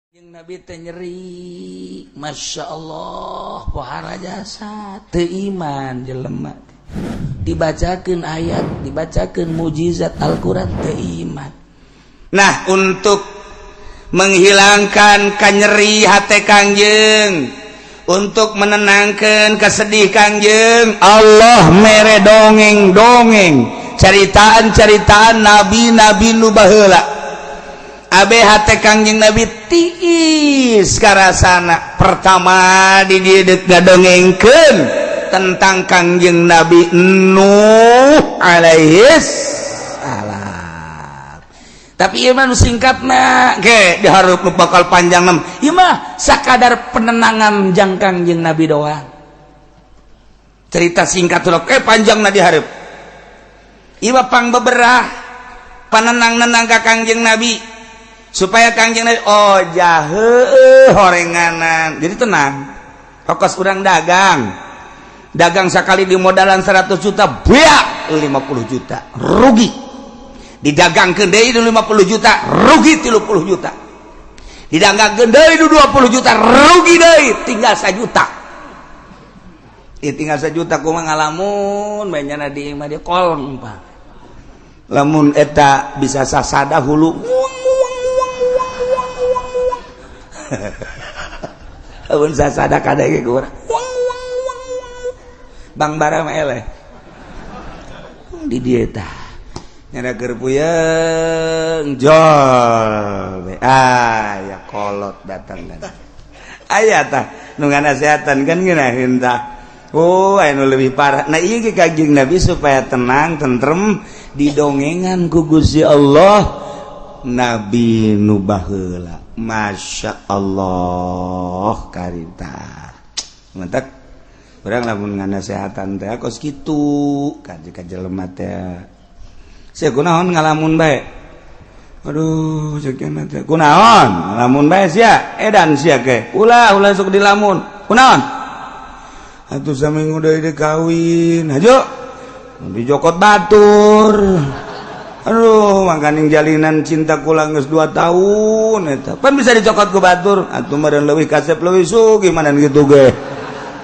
Yang Nabi teh nyeri, Masya Allah, pohara jasa teu iman jelema. Dibacakeun ayat, dibacakeun mujizat Al-Qur'an, teu iman. Nah, untuk menghilangkan kanyeri hati Kangjeng, untuk menenangkan kesedih Kangjeng, Allah mere dongeng-dongeng, ceritaan-ceritaan nabi-nabi nu baheula. Abe hate Kangjeng Nabi tiis karasana. Pertama di dieu ngadongengkeun tentang Kangjeng Nabi Nuh alaihis salam. Tapi ieu mah nu singkatna ge dihareup nu bakal panjang nem. Ieu mah sakadar penenangan jang Kangjeng Nabi doang. Cerita singkat tuh panjang na dihareup. Ieu mah pang beberah panenang-nenang ka Kangjeng Nabi supaya Kangjeng Nabi, oh jahe horenganan, jadi tenang. Fokus urang dagang, dagang sekali di modalan 100 juta, beak 50 juta rugi. Didagangkeun deui 50 juta, rugi 30 juta. Didagangkeun deui 20 juta, rugi deui, tinggal 1 juta. Ih, tinggal 1 juta kumaha ngalamun bae nyana di imah dia kolong, Pak. Lamun eta bisa sasada hulu lamun sasada kadege ku urang Bang bara mah eleh di dieu tah nyana keur puyeng jol we. Ah ya, kolot datang dan aya tah nu nganasehatan kan ngeunaheun tah. Oh, aya nu leuwih parah. Nah, ieu ge Kangjeng Nabi supaya tenang tentrem didongengan ku Gusti Allah Nabi nu baheula. Masya Allah, karita mantak urang lamun nganasehatan teh kos kitu ka ka jelema teh. Sia kunaon ngalamun bae? Aduh, cek teh kunaon ngalamun bae sia? Edan sia ke, ulah ulah sok dilamun. Kunaon atuh? Saminggu deui dikawin, hajo dijokot batur. Aduh, makaning jalinan cinta kula geus 2 tahun eta pan bisa dicokot ku batur. Atuh meureun leuwih kasep, leuwih sugih mana gitu ge.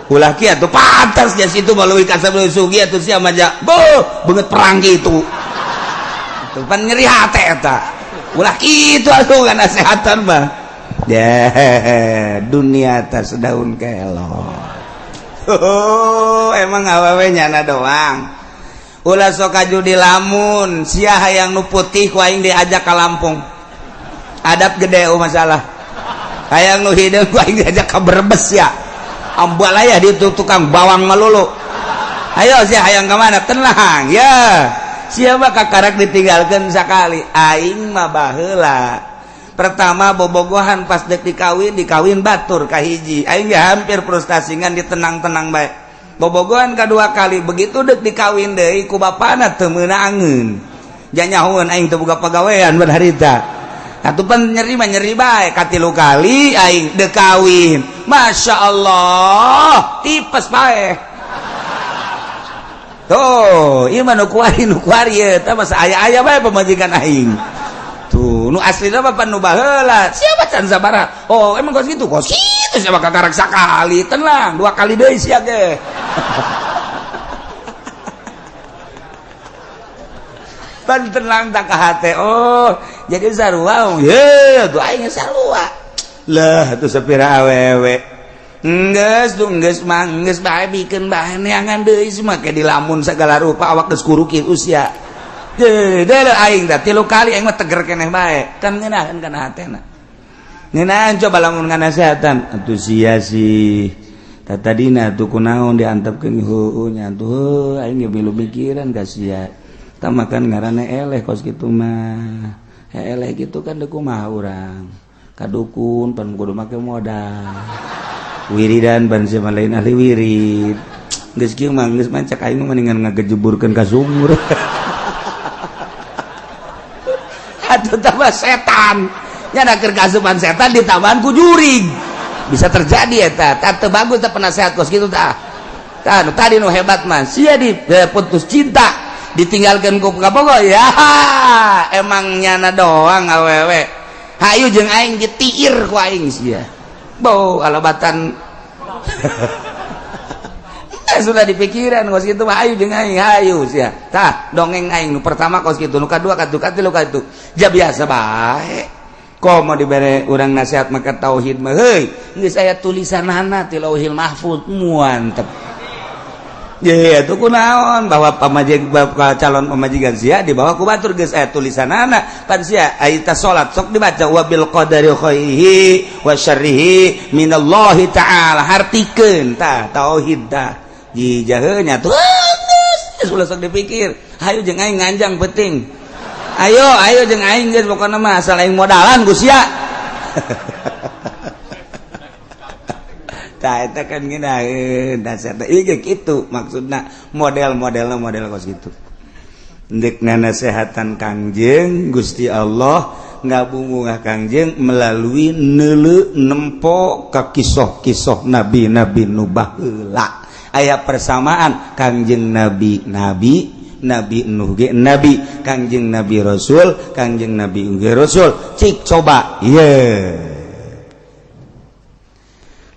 Ulah kieu atuh, pantas jas itu mah leuwih kasep, leuwih sugih atuh sia mah ja beuh beungeut perang kitu. Atuh pan nyeri hate eta. Ulah kitu atuh nasehatan mah. Ya, dunia atas daun kelor. Oh, emang awewe nyana doang. Ulah sok kaju di lamun. Sia hayang nu putih, ku aing diajak ke Lampung, adab gede. Oh, masalah hayang nu hideung, ku aing diajak ke Brebes ya, ambalaya di tukang bawang melulu. Ayo, sia hayang ke mana? Tenang ya, siapa kakarak ditinggalkan sekali. Aing mah baheula pertama bobogohan, pas dek dikawin, dikawin batur kahiji, aing ya hampir frustasi, ngan ditenang-tenang bae. Bobogohan kedua kali, begitu dek dikawin deui ku bapana teu meunangeun, janyahoeun aing teu boga pagawean ban harita. Atuh pan nyeri mah nyeri bae. Katilu kali aing dek kawin, Masya Allah, tipes bae. Tuh, ieu mah nu kuari, nu kuari ieu tah masa aya-aya bae pamajikan aing tuh nu aslina mah pan nu baheula. Siapa can sabaraha? Oh, emang kos gitu, kos kitu. Siapa kakarak sakali tenang, dua kali deui sia ge. Pan tenang tak ka hate. Oh, jadi sarua ye tuh aing sarua lah tuh sapira awewe. Geus tuh, geus mah geus bae, bikeun bae neangan deui semua ke dilamun segala rupa, awak geus kuruki usia. Deh, aing teh tilu kali aing mah teger keneh bae kan ngeunaheun kana hatena. Ngeunaheun coba lamun nganasehatan atuh sia sih. Tadina tuh kunaon diantepkeun? Heueuh nya tuh, aing ge milu mikiran ka sia. Tah makan ngaranna eleh kos kitu mah. Eleh gitu kan deuk kumaha urang? Ka dukun pan kudu make modal. Wiridan ban sia mah lain ahli wirid. Geus kieu mah geus mah cek aing mah mendingan ngagejeburkeun ka sumur. Atuh tambah setan. Nya keur kasupan setan ditambahan ku jurig. Bisa terjadi eta. Tah teu bagus teh penasehat kos kitu tah. Tah nu tadi nu hebat mah sia di putus cinta ditinggalkan ku kabogo ya emang nyana doang awewe. Hayu jeung aing ditiir ku aing sia. Bau alabatan. Sudah dipikiran kos kitu mah, hayu jeung aing, hayu sia. Tah, dongeng aing nu pertama kos kitu, nu kadua katu, katilu katu. Ja biasa bae. Komo dibere urang nasihat maka tauhid mah, heuy, geus aya tulisanana ti Lauhil Mahfuz, mantep. Ya, itu kunaon bahwa pamajig calon pamajikan sia dibawa ku batur, geus aya tulisanana pan sia. Ari salat sok dibaca wabil qadari khairihi wa syarrihi minallahi ta'ala, hartikeun tah tauhid tah jijaheunya tuh. Geus ulah sok dipikir, hayu jeung aing nganjang penting, ayo ayo jeung aing, geus pokona mah asal aing modalan ku sia. Tah, eta kan ngeunaheun dasar teh ieu kitu maksudna, model-modelna model kos kitu. Ndek nasehatan Kangjeng, Gusti Allah ngabungah Kangjeng melalui neuleu nempo ka kisoh-kisoh nabi-nabi nu baheula. Aya persamaan, Kangjeng Nabi nabi, Nabi Nuh ge nabi, Kangjeng Nabi Rasul, Kangjeng Nabi ge Rasul. Cik coba ye.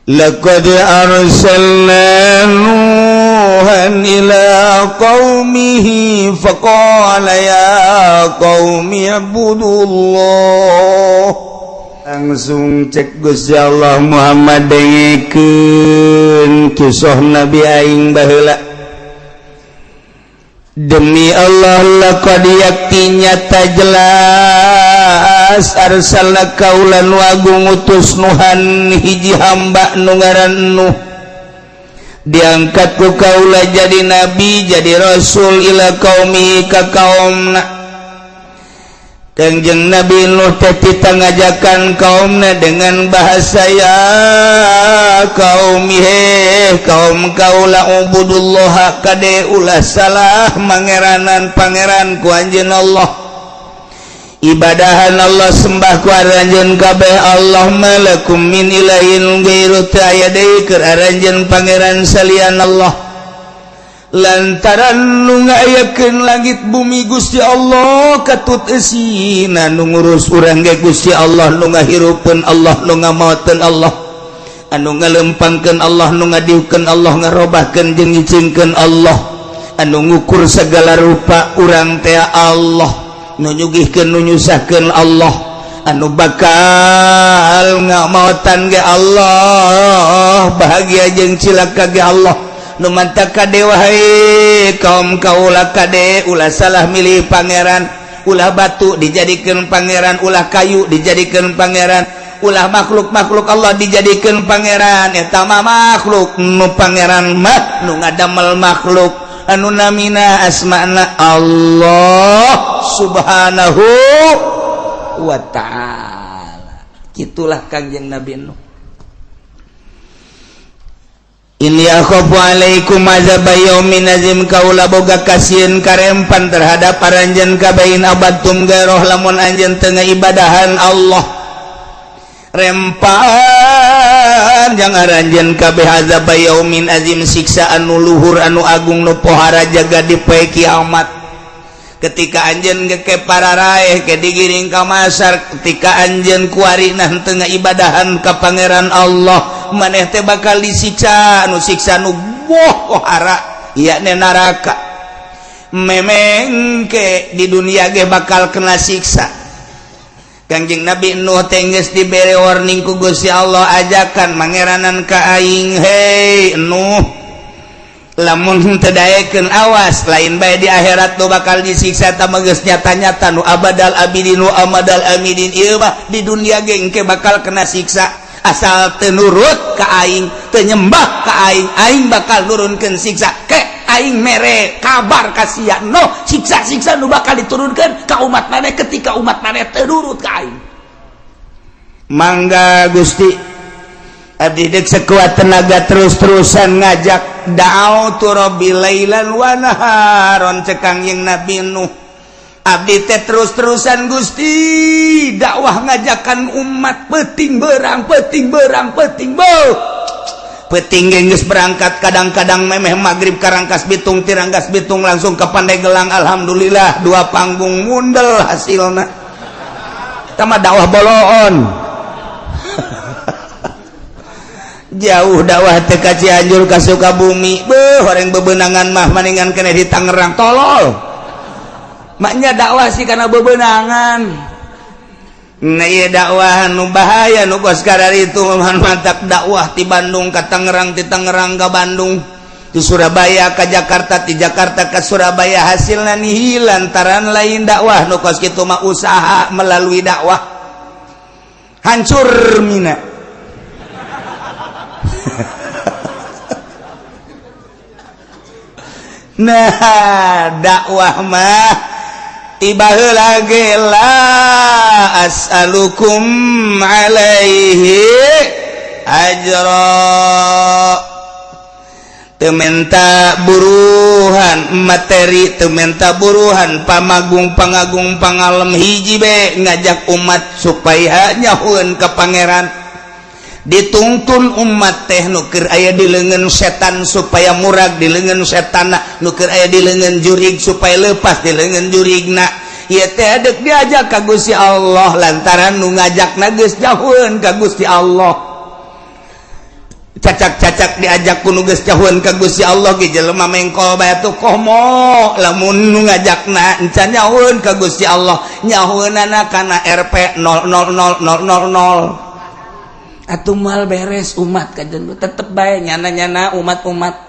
لقد أرسلنا نوحا إلى قومه فقال يا قوم اعبدوا الله. Langsung cek Gusti Allah, "Muhammad, dengekeun kisah nabi aing baheula. Demi Allah, laqad yakti nyata jelas arsalna kaula nu agung utus Nuhan hiji hamba nu ngaran Nuh, diangkat ku kaula jadi nabi, jadi rasul, ila qaumi ka kaumna." Kangjeng Nabi Nuh teh ngajakan kaumna dengan bahasa, "Ya kaum, he kaum kaula, ubudullah, kade ulah salah mangeranan pangeran ku anjeun Allah, ibadahan Allah, sembah ku aranjeun kabeh Allah. Malakum min ilahin ghairu, teu aya deui keur aranjeun pangeran salian Allah, lantaran nu ngayakeun langit bumi Gusti Allah, katut eusina, nu ngurus urang ge Gusti Allah, nu ngahirupeun Allah, nu ngamaoteun Allah, anu ngalempangkeun Allah, nu ngadiukeun Allah, ngarobahkeun jeung nyicingkeun Allah, anu ngukur segala rupa urang teh Allah, nu nyugihkeun, nu nyusahkeun Allah, anu bakal ngamaotan ge Allah, bahagia jeung cilaka ge Allah. Nu mantap kade, wahai kaum kaula, kade ulah salah milih pangeran, ulah batu dijadikan pangeran, ulah kayu dijadikan pangeran, ulah makhluk-makhluk Allah dijadikan pangeran. Eta mah makhluk, nu pangeran mah nu ngadamel makhluk anu namina asmana Allah Subhanahu wa Ta'ala." Itulah Kangjeng Nabi Nuh. Inni akhafu alaikum azab yaumin azim, kaula boga kasieun karempan terhadap aranjeun kabeh, in abadtum gairoh, lamun anjeun teu ibadahan Allah, rempan jang aranjeun kabeh azab yaumin azim, siksa anu luhur, anu agung, nu pohara jaga di poe kiamat. Ketika anjeun geke pararaeh ke digiring ka masar, ketika anjeun kuari nah teu ibadahan ka pangeran Allah, maneh teh bakal disiksa, nu siksa nu pohara yakni neraka. Memengke di dunia ge bakal kena siksa. Kangjeng Nabi Nuh teh geus dibere warning ku Gusti Allah, ajakan mangeranan ka aing, "Hei Nuh, lamun teu daekeun, awas, lain bae di akhirat nu bakal disiksa, tah geus nyata-nyata nu abadal abidin nu amadal amidin, ieu mah di dunia ge engke bakal kena siksa. Asal teu nurut ka aing, teu nyembah ka aing, aing bakal nurunkeun siksa. Ke aing mere kabar ka sia, no siksa-siksa nu bakal diturunkeun ka umat maneh ketika umat maneh teu nurut ka aing." "Mangga Gusti, abdi dek sekuat tenaga terus-terusan ngajak, da'autu rabbi lailan wa naharon." Cek Kangjeng Nabi Nuh, "Abdi teh terus-terusan Gusti dakwah ngajakan umat, peting berang, peting berang, peting beuh peting geus berangkat, kadang-kadang memeh maghrib ka Rangkas Bitung, ti Rangkas Bitung langsung ke Pandeglang. Alhamdulillah dua panggung mundel hasilna." Tama dakwah boloon. Jauh dakwah teh ka Cianjur ka Sukabumi. Beuh, horeng bebenangan mah maningan kene di Tangerang, tolol. Maknya dakwah sih karena bebenangan. Nah, iya, dakwah nu bahaya nu kos itu mantak dakwah di Bandung ke Tangerang, di Tangerang ke Bandung, di Surabaya ke Jakarta, di Jakarta ke Surabaya, hasilnya nihil lantaran lain dakwah nu kos kitu mah, usaha melalui dakwah. Hancur mina. Nah, dakwah mah tiba lagi la as'alukum alaihi ajra, teu menta buruhan materi, teu menta buruhan pamagung, pangagung, pangalem, hiji be ngajak umat supaya nyahueun ka Pangeran. Dituntun umat teh nu keur aya di leungeun setan supaya murag di leungeun setan, nu keur aya di leungeun jurig supaya lepas di leungeun jurigna. Ieu teh dek diajak ka Gusti Allah lantaran nu ngajakna geus jauheun ka Gusti Allah. Cacak-cacak diajak ku nu geus jauheun ka Gusti Allah ge jelema mengkol bae tuh. Komo lamun nu ngajakna encan nyahueun ka Gusti Allah, nyahueunana kana Rp 000000, atuh moal beres umat kajen. Tetep bae nyana-nyana umat-umat.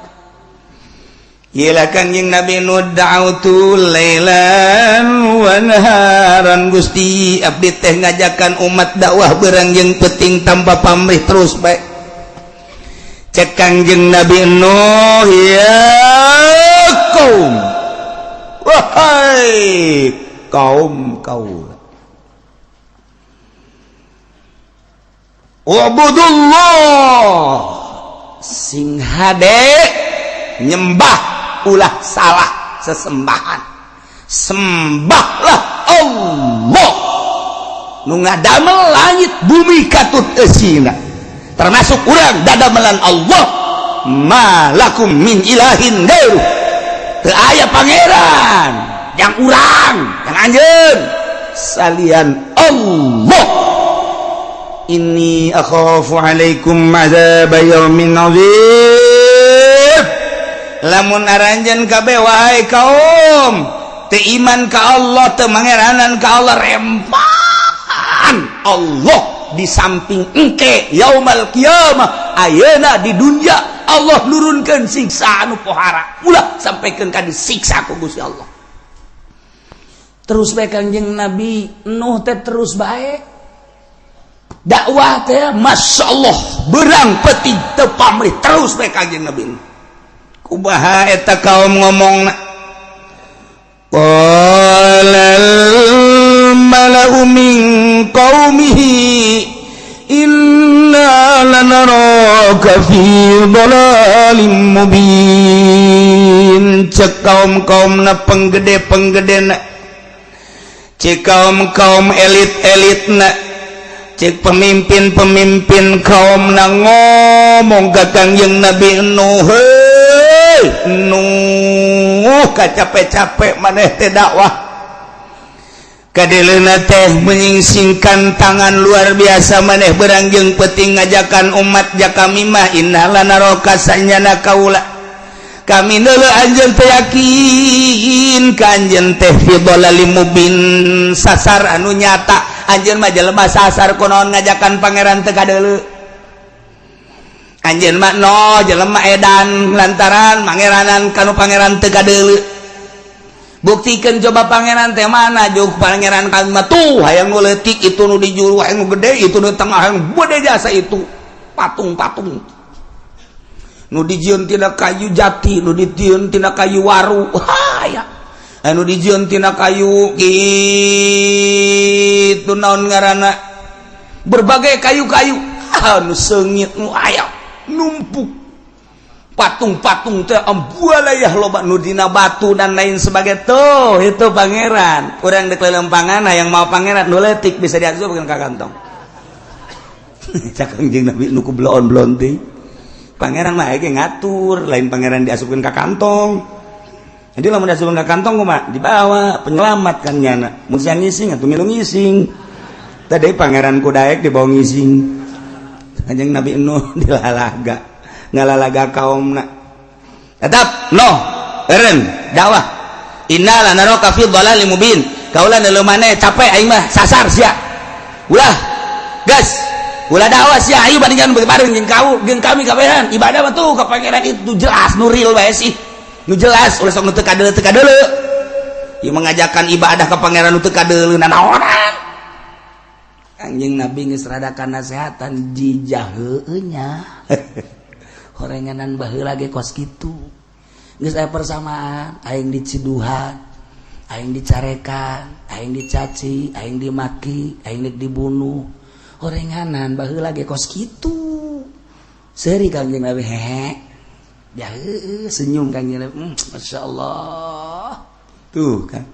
Yelah, Kangjeng Nabi Nuh, da'autu lailan wa naharan, Gusti, abdi teh ngajakan umat dakwah berang jeung penting tanpa pamrih, terus bae. Cek Kangjeng Nabi Nuh, ya kaum, wahai kaum kaula, ubudullah, sing hade nyembah, ulah salah sesembahan, sembahlah Allah nu ngadamel langit bumi katut eusina, termasuk urang dadamelan Allah. Malakum min ilahin gairu, teu aya pangeran yang urang yang anjeun salian Allah. Inni akhafu alaikum azab yaumin azim. Lamun aranjeun kabeh, wahai kaum, teu iman ka Allah, teu mangeranan ka Allah, rempan Allah di samping engke yaumal qiyamah, ayeuna di dunya Allah nurunkeun siksa anu pohara. Ulah sampaikan ka disiksa ku Gusti Allah. Terus bae Kangjeng Nabi Nuh teh, terus bae dakwah teh, Masya Allah, berang peti teu pamrih, terus bae Kangjeng Nabi. Kumaha eta kaum ngomongna? Qalal mala'u min qaumihi inna lanaraka fi dhalalim mubin. Cek kaum-kaumna, penggede-penggedena, cek kaum-kaum elit-elitna, cek pemimpin-pemimpin kaum na ngomong ka Kangjeng Nabi Nuh, heuy Nuh, kacape-capek maneh teh dakwah, kadeleuna teh menyingsingkan tangan luar biasa, maneh berang jeung peuting ngajakan umat ja kami mah, inna lanaraka, sanyana kaula, kami neuleuh anjeun teh, yakin ka anjeun teh, fi dhalalim mubin, sasar anu nyata. Anjeun mah jelema sasar, kunaon ngajakan Pangeran teu kadeuleu? Anjeun mah no jelema edan lantaran mangeranan kanu Pangeran teu kadeuleu. Buktikan coba Pangeran teh mana juk Pangeran kami mah tuh hayang nu leutik itu, nu di juru hayang nu gede itu, nu tengah hayang gede jasa itu, patung-patung nu dijieun tina kayu jati, nu dijieun tina kayu waru, haya anu dijieun tina kayu kitu, naon ngaranna, berbagai kayu-kayu anu seungit nu aya numpuk patung-patung teh, ambualayah loba nu dina batu dan lain sebagai tuh. Itu Pangeran urang dek lelempangan yang mau Pangeran nu leutik bisa diasupkeun ka kantong. Cak Kangjeng Nabi nu ku bloon-bloon teh, Pangeran mah ge ngatur, lain Pangeran diasupkeun ka kantong. Jadi lamun diasupkeun ka kantong kumaha dibawa penyelamat kan nyana mun siang ngising atuh ngilu ngising. Tadi Pangeran Kudaek dibawa ngising. Kanjeng Nabi Nuh dilalaga, ngalalaga kaumna. Tetap no, eureun dakwah. Inna lanaraka fi dhalalim mubin. Kaula nu maneh capek, aing mah sasar sia. Ulah gas. Ulah dakwah sia, ayo bandingkan bareng jeung kau, jeung kami kabehan. Ibadah mah tuh ka pangeran itu jelas, nu real bae sih. Nu jelas, ulah sok nu teu kadeuleu, teu kadeuleu. Ieu mengajarkan ibadah ke pangeran nu teu kadeuleu nanaonan. Anjing Nabi geus rada nasehatan jijah heueuh nya. Horenganan baheula ge kos kitu. Geus aya persamaan, aing diciduhan, aing dicarekan, aing dicaci, aing dimaki, aing dibunuh. Horenganan baheula ge kos kitu. Seuri Kangjeng Nabi, hehe. Ya heueuh, senyum Kangjeng Nabi. Masya Allah. Tuh kan.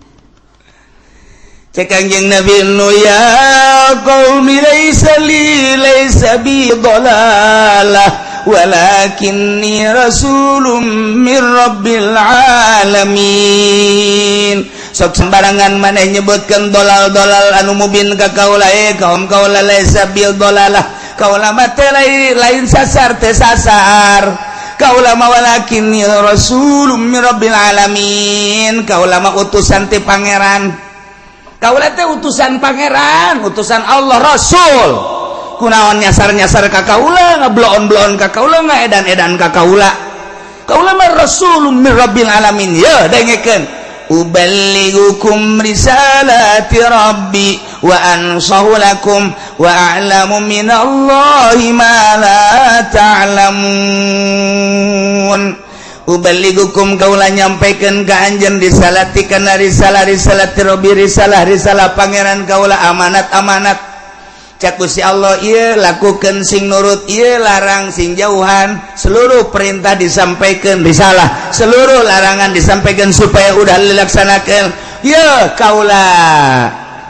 Cek Kangjeng Nabi Nuh, ya qaumi, laisa li, laisa bi dhalalah, walakinni rasulun min rabbil alamin. Sok sembarangan maneh nyebutkeun dolal-dolal anu mubin ka kaula. Eh kaum, kaula laisa bil dolalah, kaula mah teh lain sasar, teh sasar kaula mah, walakinni rasulun min rabbil alamin. Kaula mah utusan ti pangeran, kaula teh utusan pangeran, utusan Allah, rasul. Kunaon nyasar-nyasar ka kaula, ngebloon-bloon ka kaula, ngaedan-edan ka kaula? Kaula mah rasulun min rabbil alamin. Ya dengekeun, uballighukum risalati rabbi wa ansahu lakum wa a'lamu minallahi ma la ta'lamun. Uballighukum, kaula nyampaikan ka anjeun, risalati kana risalah, risalati rabbi, risalah risalah pangeran kaula, amanat amanat. Cek Gusti Allah, ieu lakukan sing nurut, ieu larang sing jauhan. Seluruh perintah disampaikan, risalah, seluruh larangan disampaikan supaya udah dilaksanakan. Ya kaula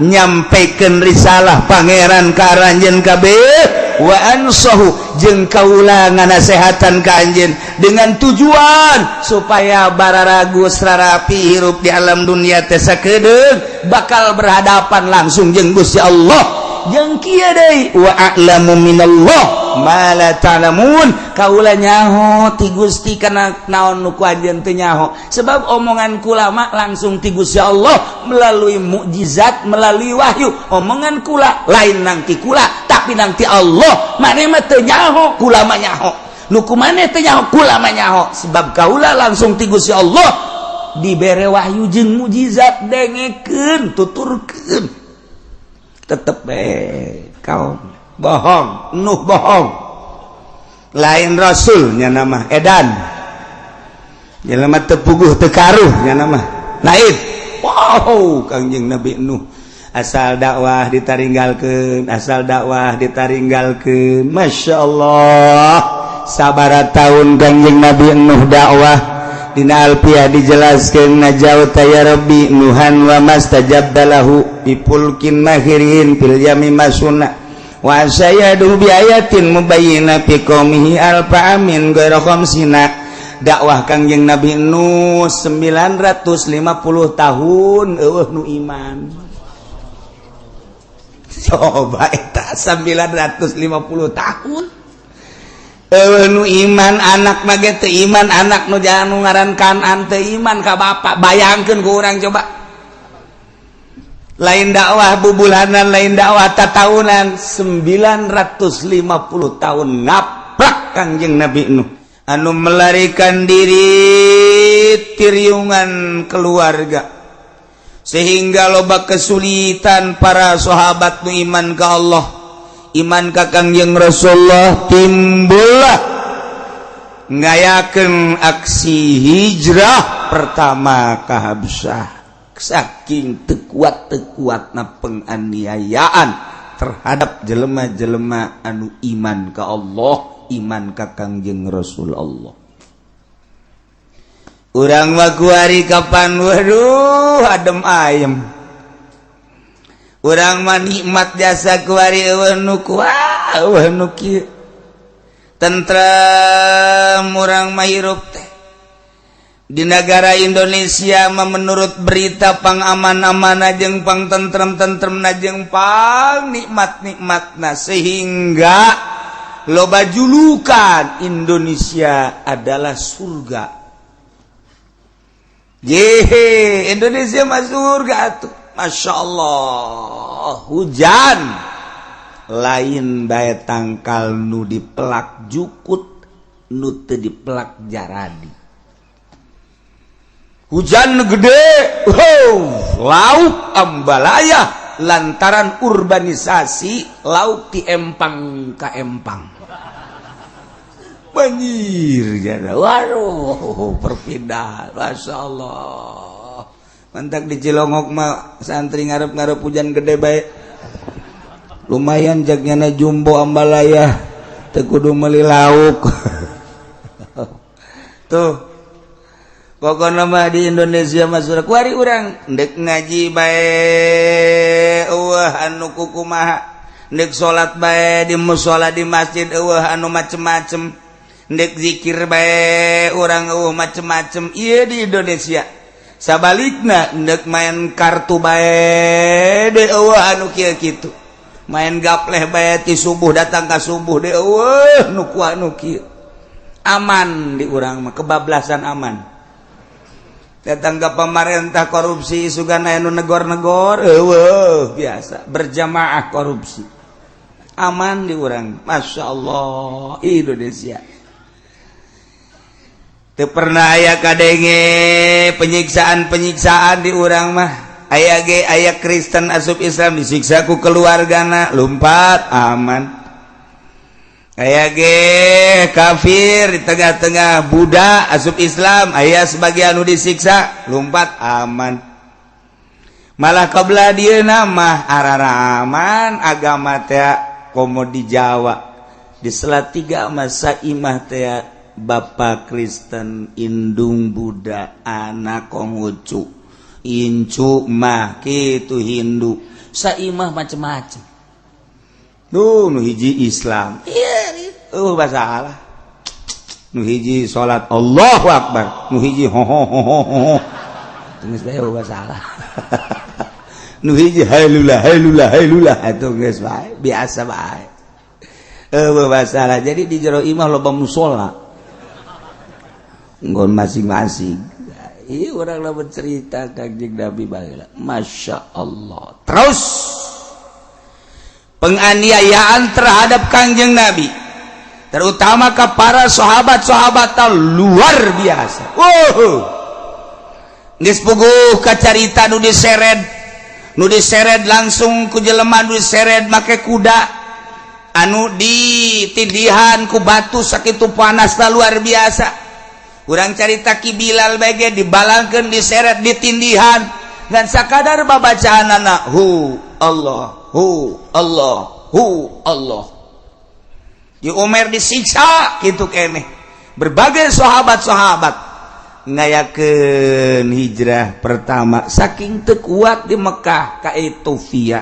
nyampaikan risalah pangeran ka aranjeun kabeh, wa ansahu, jeung kaula nganasehatan ka anjeun dengan tujuan supaya bararagus rarapi hirup di alam dunia teh, sakedeung bakal berhadapan langsung jeung Gusti Allah. Jeung kieu deui, wa a'lamu minallah ma la ta'lamun, kaula nyaho ti Gusti kana naon nu ku anjeun teu nyaho, sebab omongan kula mah langsung ti Gusti Allah melalui mukjizat, melalui wahyu. Omongan kula lain nang ti kula, tapi nang ti Allah. Maneh mah teu nyaho, kula mah nyaho. Nu ku maneh teu nyaho, kula mah nyaho, sebab kaula langsung ti Gusti Allah dibere wahyu jeung mukjizat. Dengekeun, tuturkeun, tetep kau bohong. Nuh bohong, lain rasulnya, nama edan, jelema teu puguh teu karuh nya nama lain. Wow, Kangjeng Nabi Nuh asal dakwah ditaringgalkeun, asal dakwah ditaringgalkeun. Masya Allah, sabara tahun Kangjeng Nabi Nuh dakwah? Dina Alfiah dijelaskan, najauta ya Rabbi Nuhan wa mastajabta lahu bi fulkin mahirin fil yami masuna wa sayadu bi ayatin mubayyina fi qaumihi alfa amin ghaira khamsina. Dakwah Kangjeng Nabi Nuh 950 tahun, eueuh nu iman. Coba eta 950 tahun eueuh nu iman. Anak mah ge teu iman, anak nu jangan nu ngaran Kanan teu iman ka bapak. Bayangkeun ku urang coba, lain dakwah bubulanan, lain dakwah tatahunan, 950 tahun ngaplak Kangjeng Nabi Nuh anu melarikan diri tiriungan keluarga, sehingga loba kesulitan para sahabat nu iman ke Allah, iman ka Kangjeng Rasulullah. Timbullah ngayakeun aksi hijrah pertama ke Habsyah, saking teu kuat teu kuatna penganiayaan terhadap jelema-jelema anu iman ke Allah, iman ka Kangjeng Rasul Allah. Urang mah kuari kapan? Waduh, adem ayem urang mah, nikmat jasa kuari. Eueuh nu kuah, eueuh nu kieu, tentrem urang mah hirup teh. Di negara Indonesia mah, menurut berita, pang aman-aman jeung pang tentrem-tentrem jeung pang nikmat-nikmatna, sehingga loba julukan Indonesia adalah surga. Jehe, Indonesia mah surga tuh. Masya Allah, hujan lain bae tangkal nu dipelak jukut, nu teu dipelak jaradi. Hujan gede, wow, lauk ambalaya. Lantaran urbanisasi, lauk di empang ka empang banjir jada. Waduh, perpindahan, Masya Allah. Mantak di Cilongok mah santri ngarep-ngarep hujan gede bae. Lumayan jagnyana jumbo ambalaya, teu kudu meuli lauk tuh. Pokoknya mah di Indonesia mah surga. Kuari urang ndek ngaji bae euweuh anu kukumaha, ndek salat bae di musola, di masjid euweuh anu macem-macem, ndek zikir bae urang euweuh macem-macem. Ieu di Indonesia. Sabalikna, ndek main kartu bae de euweuh anu kieu kitu, main gapleh bae ti subuh datang ka subuh de euweuh nu ku anu kieu. Aman di urang mah, kebablasan aman. Datang ke pemerintah korupsi, sugan anu negor-negor euweuh, biasa berjamaah korupsi. Aman di urang, Masya Allah, Indonesia. Teu pernah aya kadenge penyiksaan-penyiksaan di urang mah. Aya ge aya Kristen asup Islam disiksa ku keluargana, lumpat, aman. Aya ge kafir di tengah-tengah Buddha asup Islam, aya sebagian nu disiksa, lumpat, aman. Malah kebelah dia nama araraman agama teh, komo di Jawa, di Salatiga masa imah teh Bapak Kristen, indung Buddha, anak Konghucu, incu mah kitu Hindu, saimah macem-macem. Duh, nu hiji Islam. Iya, masalah. Nu hiji salat Allahu Akbar, nu hiji ho ho ho ho ho. Geus bae masalah. Nu hiji hailula hailula hailula, atuh geus bae, biasa bae. Euweuh masalah. Jadi di jero imah loba musola. Nggon masing-masing. Iya, orang lah bercerita Kanjeng Nabi baheula. Masya Allah. Terus penganiayaan terhadap Kangjeng Nabi, terutama ke para sahabat-sahabat, luar biasa. Geus puguh kacarita nu diseret, nu diseret langsung ku jelema, nu diseret make kuda, anu ditindihan ku batu sakitu panasna luar biasa. Urang carita Ki Bilal bege dibalangkeun, diseret, ditindihan dan sakadar babacaan anak hu Allah, hu Allah, hu Allah. Di Umar disiksa gitu keneh. Berbagai sahabat-sahabat ngayakeun hijrah pertama saking teu kuat di Mekah ka Ethiopia.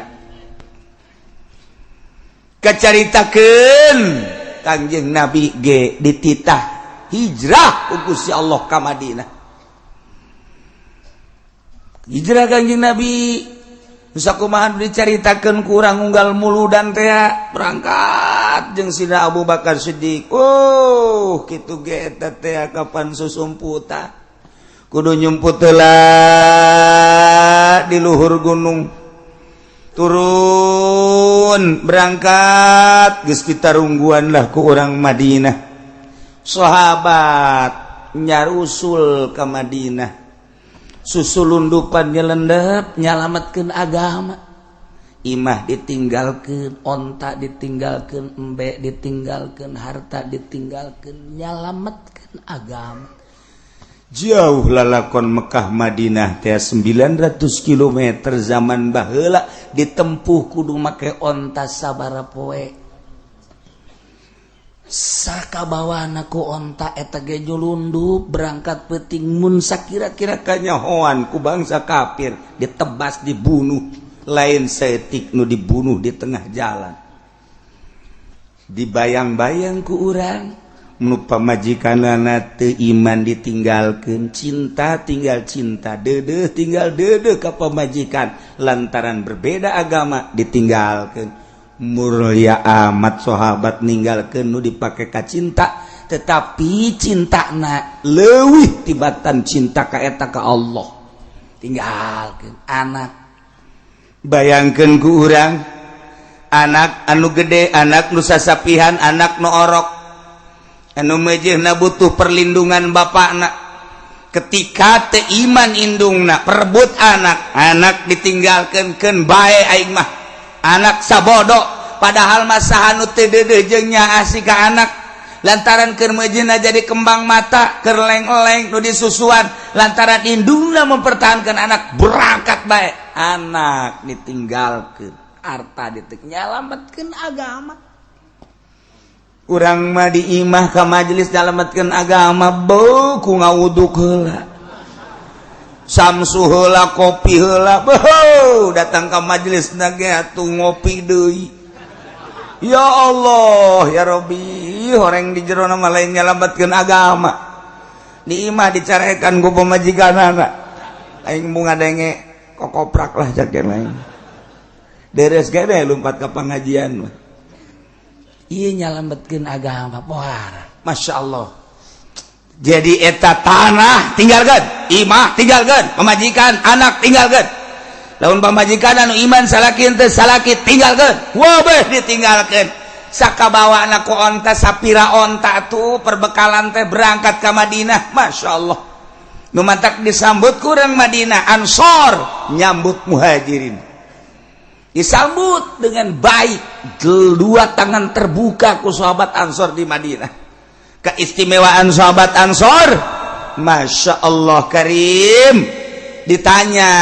Kacaritakeun Kangjeng Nabi ge dititah hijrah ku Gusti Allah ka Madinah. Hijrah Kangjeng Nabi sakumaha dicaritakeun kurang unggal muludan teh berangkat jeung Sina Abu Bakar Siddiq. Oh, kitu ge eta teh kapan susumputan kudu nyumput heula di luhur gunung, turun berangkat, geus pitarungguan lah ku orang Madinah. Sahabat nyarusul ke Madinah, susulundupan nyelendep nyalamatkeun agama. Imah ditinggalkan, onta ditinggalkan, embe ditinggalkan, harta ditinggalkan, nyalamatkan agama. Jauh lalakon Mekah Madinah teh 900 km. Zaman baheula ditempuh kudu make onta sabara poe. Sakabawana ku onta eta ge nyulundup berangkat peuting. Mun sakira-kira kanyahoan ku bangsa kafir, ditebas, dibunuh. Lain saeutik nu dibunuh di tengah jalan. Dibayang-bayang ku urang. Nu pamajikanana teu iman ditinggalkeun, cinta tinggal cinta, deudeuh tinggal deudeuh ka pamajikan, lantaran berbeda agama ditinggalkeun. Mulia amat sahabat ninggalkeun nu dipake ka cinta, tetapi cintana leuwih tibatan cinta ka eta ka Allah. Tinggalkeun anak. Bayangkeun ku urang, anak anu gede, anak nu sasapihan, anak nu orok, anu mejehna butuh perlindungan bapakna. Ketika teu iman indungna, perebut anak, anak ditinggalkan. Keun bae aing mah, anak sabodo. Padahal masa anu teu deudeuh jeung nyaah ka anak, lantaran keur meujeuhna jadi kembang mata, keur leng-leng nu disusuan, lantaran indungna mempertahankan anak, berangkat bae, anak ditinggalkeun, harta ditek, nyalametkeun agama. Urang mah di imah ka majelis nyalametkeun agama, beuh ku ngawuduk heula, samsu heula, kopi heula, beuh datang ka majelis na ge atuh ngopi deui. Ya Allah ya Robbi, horeng di jero mah lain nyalametkeun agama. Di imah dicarekan ku pamajikanana, aing embung ngadenge kokoprak lah cak lain, deres ge lumpat ka pengajian mah. Iya, nyalametkeun agama pohara. Masya Allah. Jadi eta tanah tinggalkan, imah tinggalkan, pamajikan, anak tinggalkan. Lamun pamajikan anu iman salaki, teu salaki tinggalkan, wabeh ditinggalkan. Sakabawa anak ku onta, sapira onta tuh perbekalan teh, berangkat ke Madinah. Masya Allah, nu matak disambut kurang Madinah, Ansor nyambut Muhajirin, disambut dengan baik, dua tangan terbuka ku sahabat Ansor di Madinah. Keistimewaan sahabat Ansor, Masya Allah Karim. Ditanya,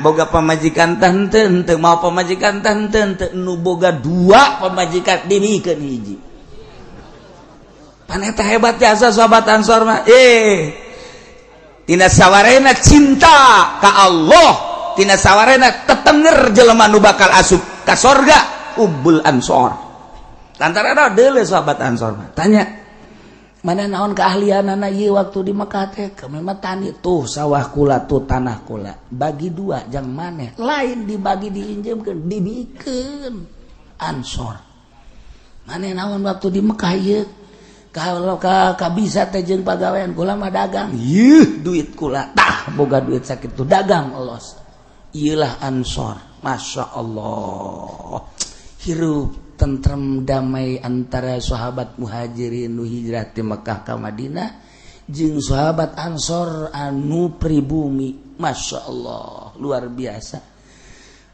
boga pamajikan tante henteu? Mau pamajikan tante henteu? Nu boga dua pamajikan dibikeun hiji. Pan eta hebat jasa sahabat Ansor mah. Tina sawarena cinta ka Allah, tina sawarena tetenger jelema nu bakal asup ka sorga ubul Ansor, lantaran deule sahabat Ansor mah. Tanya, mana naon keahlian anak ieu waktu di Mekah teh? Kami mah tani. Tuh sawah kula, tuh tanah kula, bagi dua jang maneh. Lain dibagi, diinjemkeun, dibikeun Ansor. Maneh naon waktu di Mekah ieu? Kalau ka bisa teh jeung pagawean? Kula mah dagang. Yeuh, duit kula tah, boga duit sakitu, dagang los. Iyalah Ansor. Masya Allah, hirup tentrem damai antara sahabat Muhajirin nu hijrah di Mekah ka Madinah jeung sahabat Ansor anu pribumi. Masya Allah, luar biasa.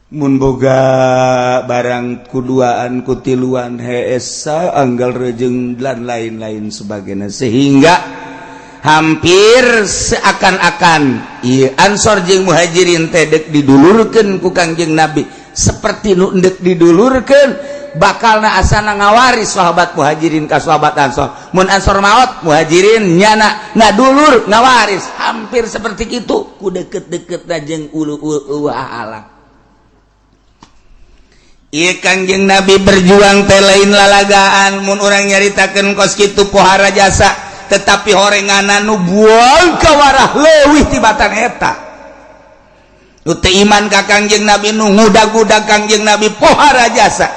Mun boga barang kuduaan, kutiluan, heesa anggal rejeng dan lain-lain sebagainya, sehingga hampir seakan-akan ieu Ansor jeung Muhajirin teh dek didulurkeun ku Kangjeng Nabi, seperti nu endek didulurkeun, bakalna asana ngawaris sahabat Muhajirin ka sahabat Ansor. Mun Ansor maot, Muhajirin nyana ngadulur ngawaris, hampir seperti itu ku deket-deket jeung ulu ulu alam. Iya, Kangjeng Nabi berjuang teh lain lalagaan. Mun urang nyaritakeun kos kitu pohara jasa, tetapi horenganan nu buang kawarah leuwih tibatan eta. Nu teu iman ka Kangjeng Nabi, nu ngudag-gudag Kangjeng Nabi, pohara jasa.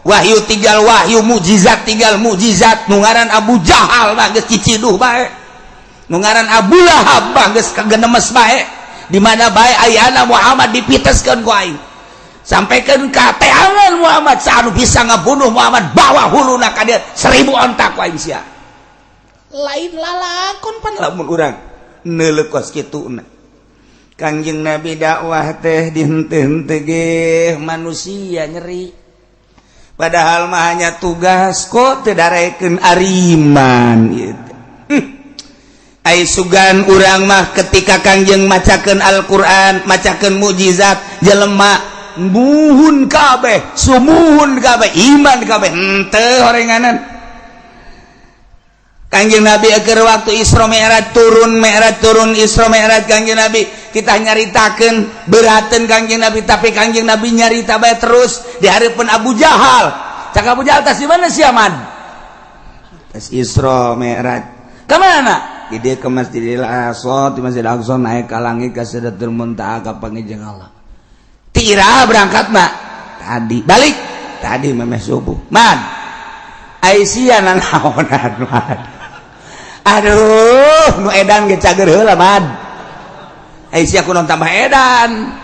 Wahyu tinggal wahyu, mukjizat tinggal mukjizat. Nu ngaran Abu Jahal mah geus ciciduh bae, nu ngaran Abu Lahab mah geus kagenemes bae. Di mana bae ayana Muhammad dipiteskeun ku aing, sampaikan ka teangan Muhammad. Anu bisa ngabunuh Muhammad, bawa huluna ka dieu, 1000 onta ku aing sia. Lain lalakon pan. Lamun urang neuleuh kos kituna, Kangjeng Nabi dakwah teh dihenteu-henteu ge manusia nyeri, padahal mah hanya tugas kok teu darekeun ariman gitu. Ai sugan urang mah ketika Kangjeng macakeun Al-Qur'an, macakeun mukjizat, jelema muhun kabeh, sumuhun kabeh, iman kabeh. Henteu horenganan. Kangjeng Nabi keur waktu Isra Mi'raj turun, Mi'raj turun, Isra Mi'raj Kangjeng Nabi, kita nyaritakeun beraten Kangjeng Nabi, tapi Kangjeng Nabi nyarita bae terus di hareupeun Abu Jahal. Cak Abu Jahal, "Tas di mana sih, Ahmad?" Tes Isra Mi'raj. Kemana? Di dia ke Masjidil Aqsa, di Masjidil Aqsa naik ke langit ke Sidratul Muntaha ka panggih Allah. Tira berangkat mak tadi balik tadi memeh subuh man Aisyah nanaonan man. Aduh, nu edan ge cager heula, man. Aisyah kunaon tambah edan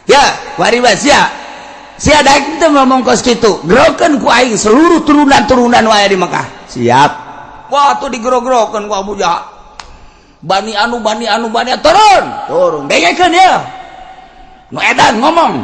ya wari sia sia daek teu ngomong kos kitu, grokeun ku aing seluruh turunan-turunan wae di Mekah. Siap. Wah, tuh digerog-gerokeun ku Abu Jahal. Bani anu, bani anu, bani anu, turun turun, dengekeun ya nu edan ngomong.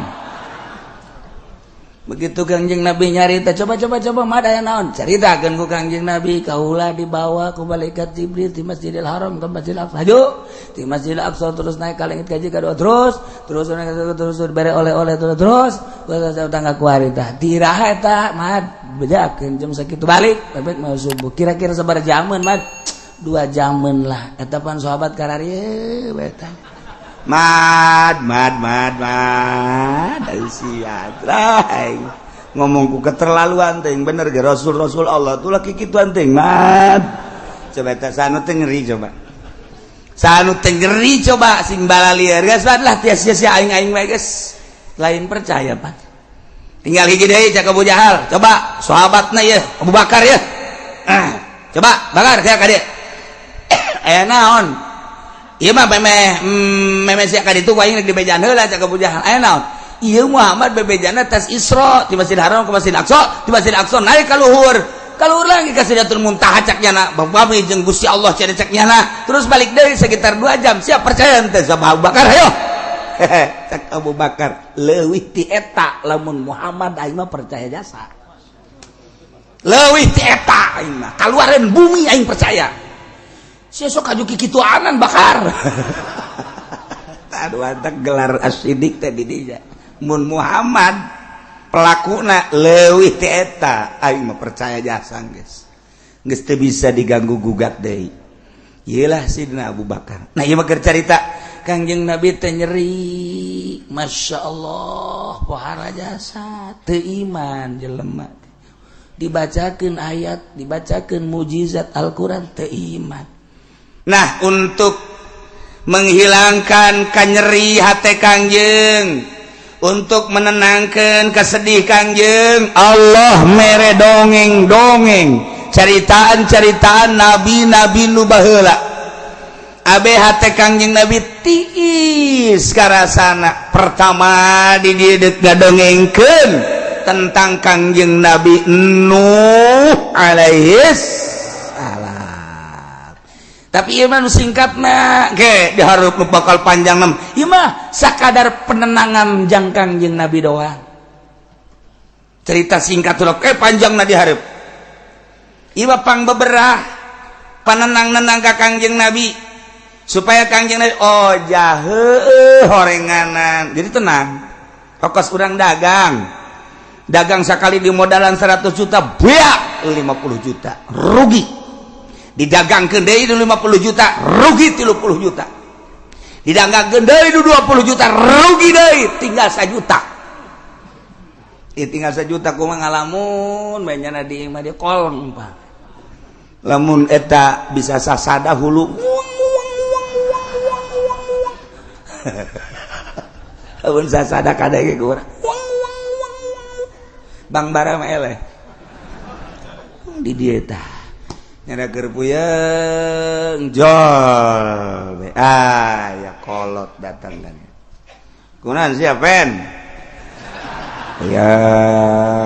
Begitu Kangjeng Nabi nyarita, "Coba, coba, coba, mah aya naon?" Caritakeun ku Kangjeng Nabi, "Kaula dibawa ku malaikat Jibril di Masjidil Haram ke Masjidil Aqsa. Hayu di Masjidil Aqsa, terus naik ka langit kaji kadua, terus terus naik, terus bere oleh-oleh, terus terus terus tangga kuari." Tah tiraha eta mah bejakeun jam sakitu balik bebek mau subuh. Kira-kira sabaraha jaman, mah 2 jaman lah eta. Pan sahabat kararieu eta. Mad, mad, mad, mad, sia ngomongku keterlaluan ting. Bener ge rasul rasul Allah tuh laki kituan ting, mad. Coba eta sanu teh ngeri, coba sanu teh ngeri, coba sing balalieur geus lah tia sia aing aing wae geus lain percaya. Pan tinggal hiji deui, cak Abu Jahal, "Coba sahabatna ya Abu Bakar ya. Ah, coba Bakar sia ka dieu, aya naon?" "Ieu mah memeh memeh sia ka ditu ku aing rek dibejaan heula," cak Abu Jahal. "Aya naon?" "Ieu Muhammad bebejana tas Isra di Masjid Haram ke Masjid Aqsa, di Masjid Aqsa naik ka luhur, ka luhur lagi ka Sidratul Muntaha, cak nyana, bami jeung Gusti Allah cenah cak nyana, terus balik deui sekitar 2 jam. Siap percaya henteu sama Abu Bakar? Hayo." Cak Abu Bakar, "Leuwih ti eta, lamun Muhammad aing mah percaya jasa. Leuwih ti eta, aing mah kaluareun bumi aing percaya." Sia sok aju kikituanan, Bakar. Aduh, antak gelar as-siddiq teh di dinya. Mun Muhammad pelakuna leuwih ti eta, aing mah percaya jasa geus. Geus teu bisa diganggu gugat deui. Iyalah Sidina Abu Bakar. Nah, ieu mah keur carita Kangjeng Nabi teh nyeri, Masya Allah, pohara jasa teu iman jelema. Dibacakeun ayat, dibacakeun mujizat Al-Qur'an, teu iman. Nah, untuk menghilangkan kanyeri hati Kangjeng, untuk menenangkan kesedih Kangjeng, Allah mere dongeng-dongeng, ceritaan-ceritaan nabi-nabi nu baheula. Abe hate Kangjeng Nabi tiis karasana. Pertama di dieu ngadongengkeun tentang Kangjeng Nabi Nuh alaihis salam. Tapi ieu mah nu singkatna ge dihareup nu bakal panjang nem. Ieu mah sakadar penenangan jang Kangjeng Nabi doang. Cerita singkat tuh panjang na dihareup. Ieu mah pang beberah panenang-nenang ka Kangjeng Nabi supaya Kangjeng Nabi, oh jahe horenganan, jadi tenang. Fokus urang dagang, dagang sekali di modalan 100 juta beak 50 juta rugi, didagangkeun deui 50 juta rugi 30 juta, didagangkeun deui 20 juta rugi deui tinggal 1 juta. Ih, tinggal 1 juta kumaha ngalamun bae nyana di imah dia kolong, Pak. Lamun eta bisa sasada hulu uang uang uang uang uang uang uang. Lamun sasada kadege ku urang uang uang uang uang. Bang bara mah eleh di dieu tah nyana keur puyeng jol. Ah ya kolot datang kan kunaon sia pen ya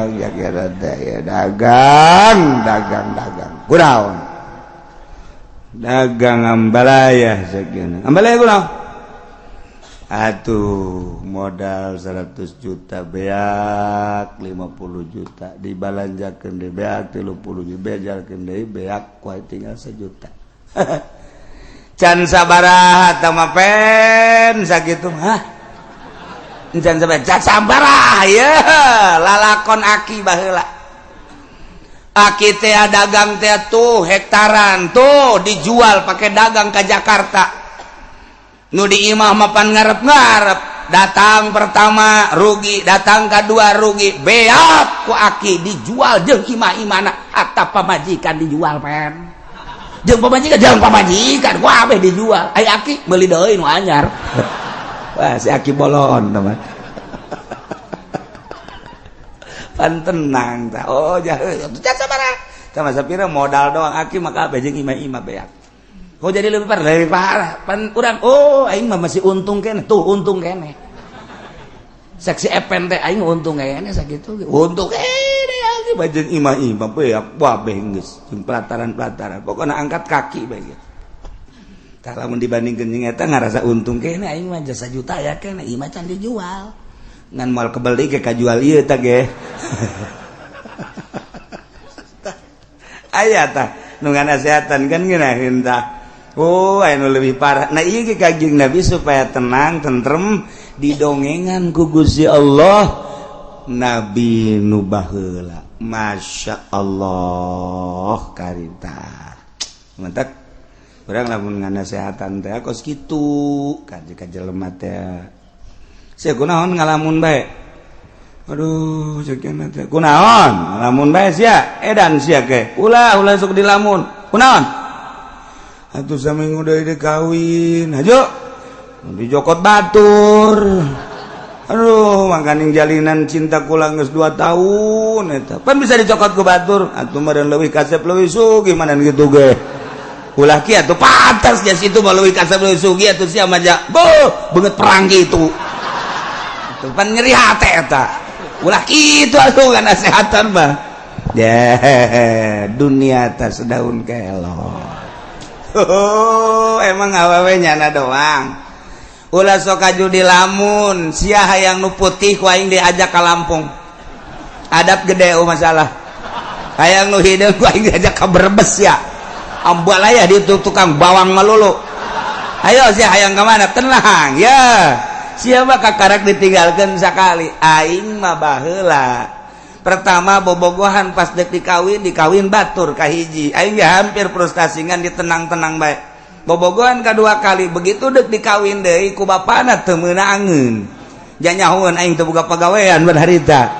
ya kira ya dagang dagang dagang kunaon dagang ambalaya sekian ambalaya kunaon atuh modal 100 juta beak 50 juta dibalanjakeun deui beak 30 juta bejalkeun deui beak kuai tinggal 1 juta can sabaraha tah mah pen sakitu mah can sabaraha can sabaraha ye lalakon aki baheula aki teh dagang teh tuh hektaran tuh dijual pakai dagang ke Jakarta. Nu di imah mapan ngarep-ngarep. Datang pertama rugi, datang kedua rugi, beak ku aki dijual jeung imah-imahna, hatta pamajikan dijual pen. Jeung pamajikan, jeung pamajikan ku abeh dijual. Ai aki meuli deui nu anyar. Wah, si aki bolon teman. Pan tenang tah. Oh, jahe. Atuh sabaraha? Sama sapira modal doang aki maka abeh jeung imah-imah beak. Kok jadi lebih parah? Lebih parah. Pan urang, oh aing mah masih untung keneh. Tuh untung keneh. Seksi epen teh aing untung keneh sakitu. Untung keneh aki bajeng imah-imah beak wabeh geus jeung pelataran-pelataran. Pokona angkat kaki bae gitu. Tah lamun dibandingkeun jeung eta ngarasa untung keneh aing mah jasa juta ya keneh imah can dijual. Ngan moal kebeli ge kajual ieu tah ge. Aya tah nu nganasehatan kan ngeunaheun tah. Oh, anu lebih parah. Nah, ieu ge Kanjeng Nabi supaya tenang, tentrem didongengan ku Gusti Allah Nabi nu baheula. Masya Allah karita. Mantak urang lamun nganasehatan teh kos kitu ka jelema teh. Sia kunaon ngalamun bae? Aduh, ceuk teh. Kunaon ngalamun bae sia? Edan sia ke. Ulah ulah sok dilamun. Kunaon? Atuh saminggu deui dikawin. Hajo. Dijokot batur. Aduh, makaning jalinan cinta kula geus 2 tahun eta. Pan bisa dicokot ku batur. Atuh meureun leuwih kasep leuwih sugih mana kitu ge. Ulah kieu atuh pantas nya situ mah leuwih kasep leuwih sugih atuh sia mah ja. Beuh, beungeut perang kitu. Atuh pan nyeri hate eta. Ulah kitu atuh ngasehatan mah. Deh, dunia atas daun kelor. Oh, emang awewe nyana doang. Ulah sok kaju di lamun, sia hayang nu putih ku aing diajak ka Lampung. Adab gede oh masalah. Hayang nu hideung ku aing diajak ka Brebes ya. Ambalaya di tukang bawang melulu. Ayo sia hayang ka mana? Tenang ya. Sia mah kakarak ditinggalkeun sakali. Aing mah baheula. Pertama bobogohan pas dek dikawin, dikawin batur kahiji. Aing ge hampir frustasi ngan ditenang-tenang bae. Bobogohan kedua kali begitu dek dikawin deui ku bapana teu meunangeun. Janyahoeun aing teu boga pagawean ban harita.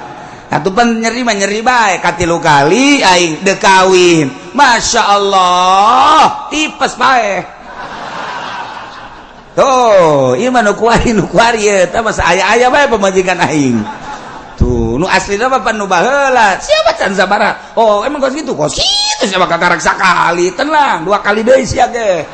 Atuh pan nyeri mah nyeri bae katilu kali aing dek kawin. Masya Allah, tipes bae. Tuh, ieu mah nu kuari ye tah masa aya-aya bae pamajikan aing. Tuh, nu aslina mah pan nu baheula. Siapa can sabaraha? Oh, emang kos kitu? Kos kitu siapa kakarak sakali. Tenang, 2 kali deui sia ge.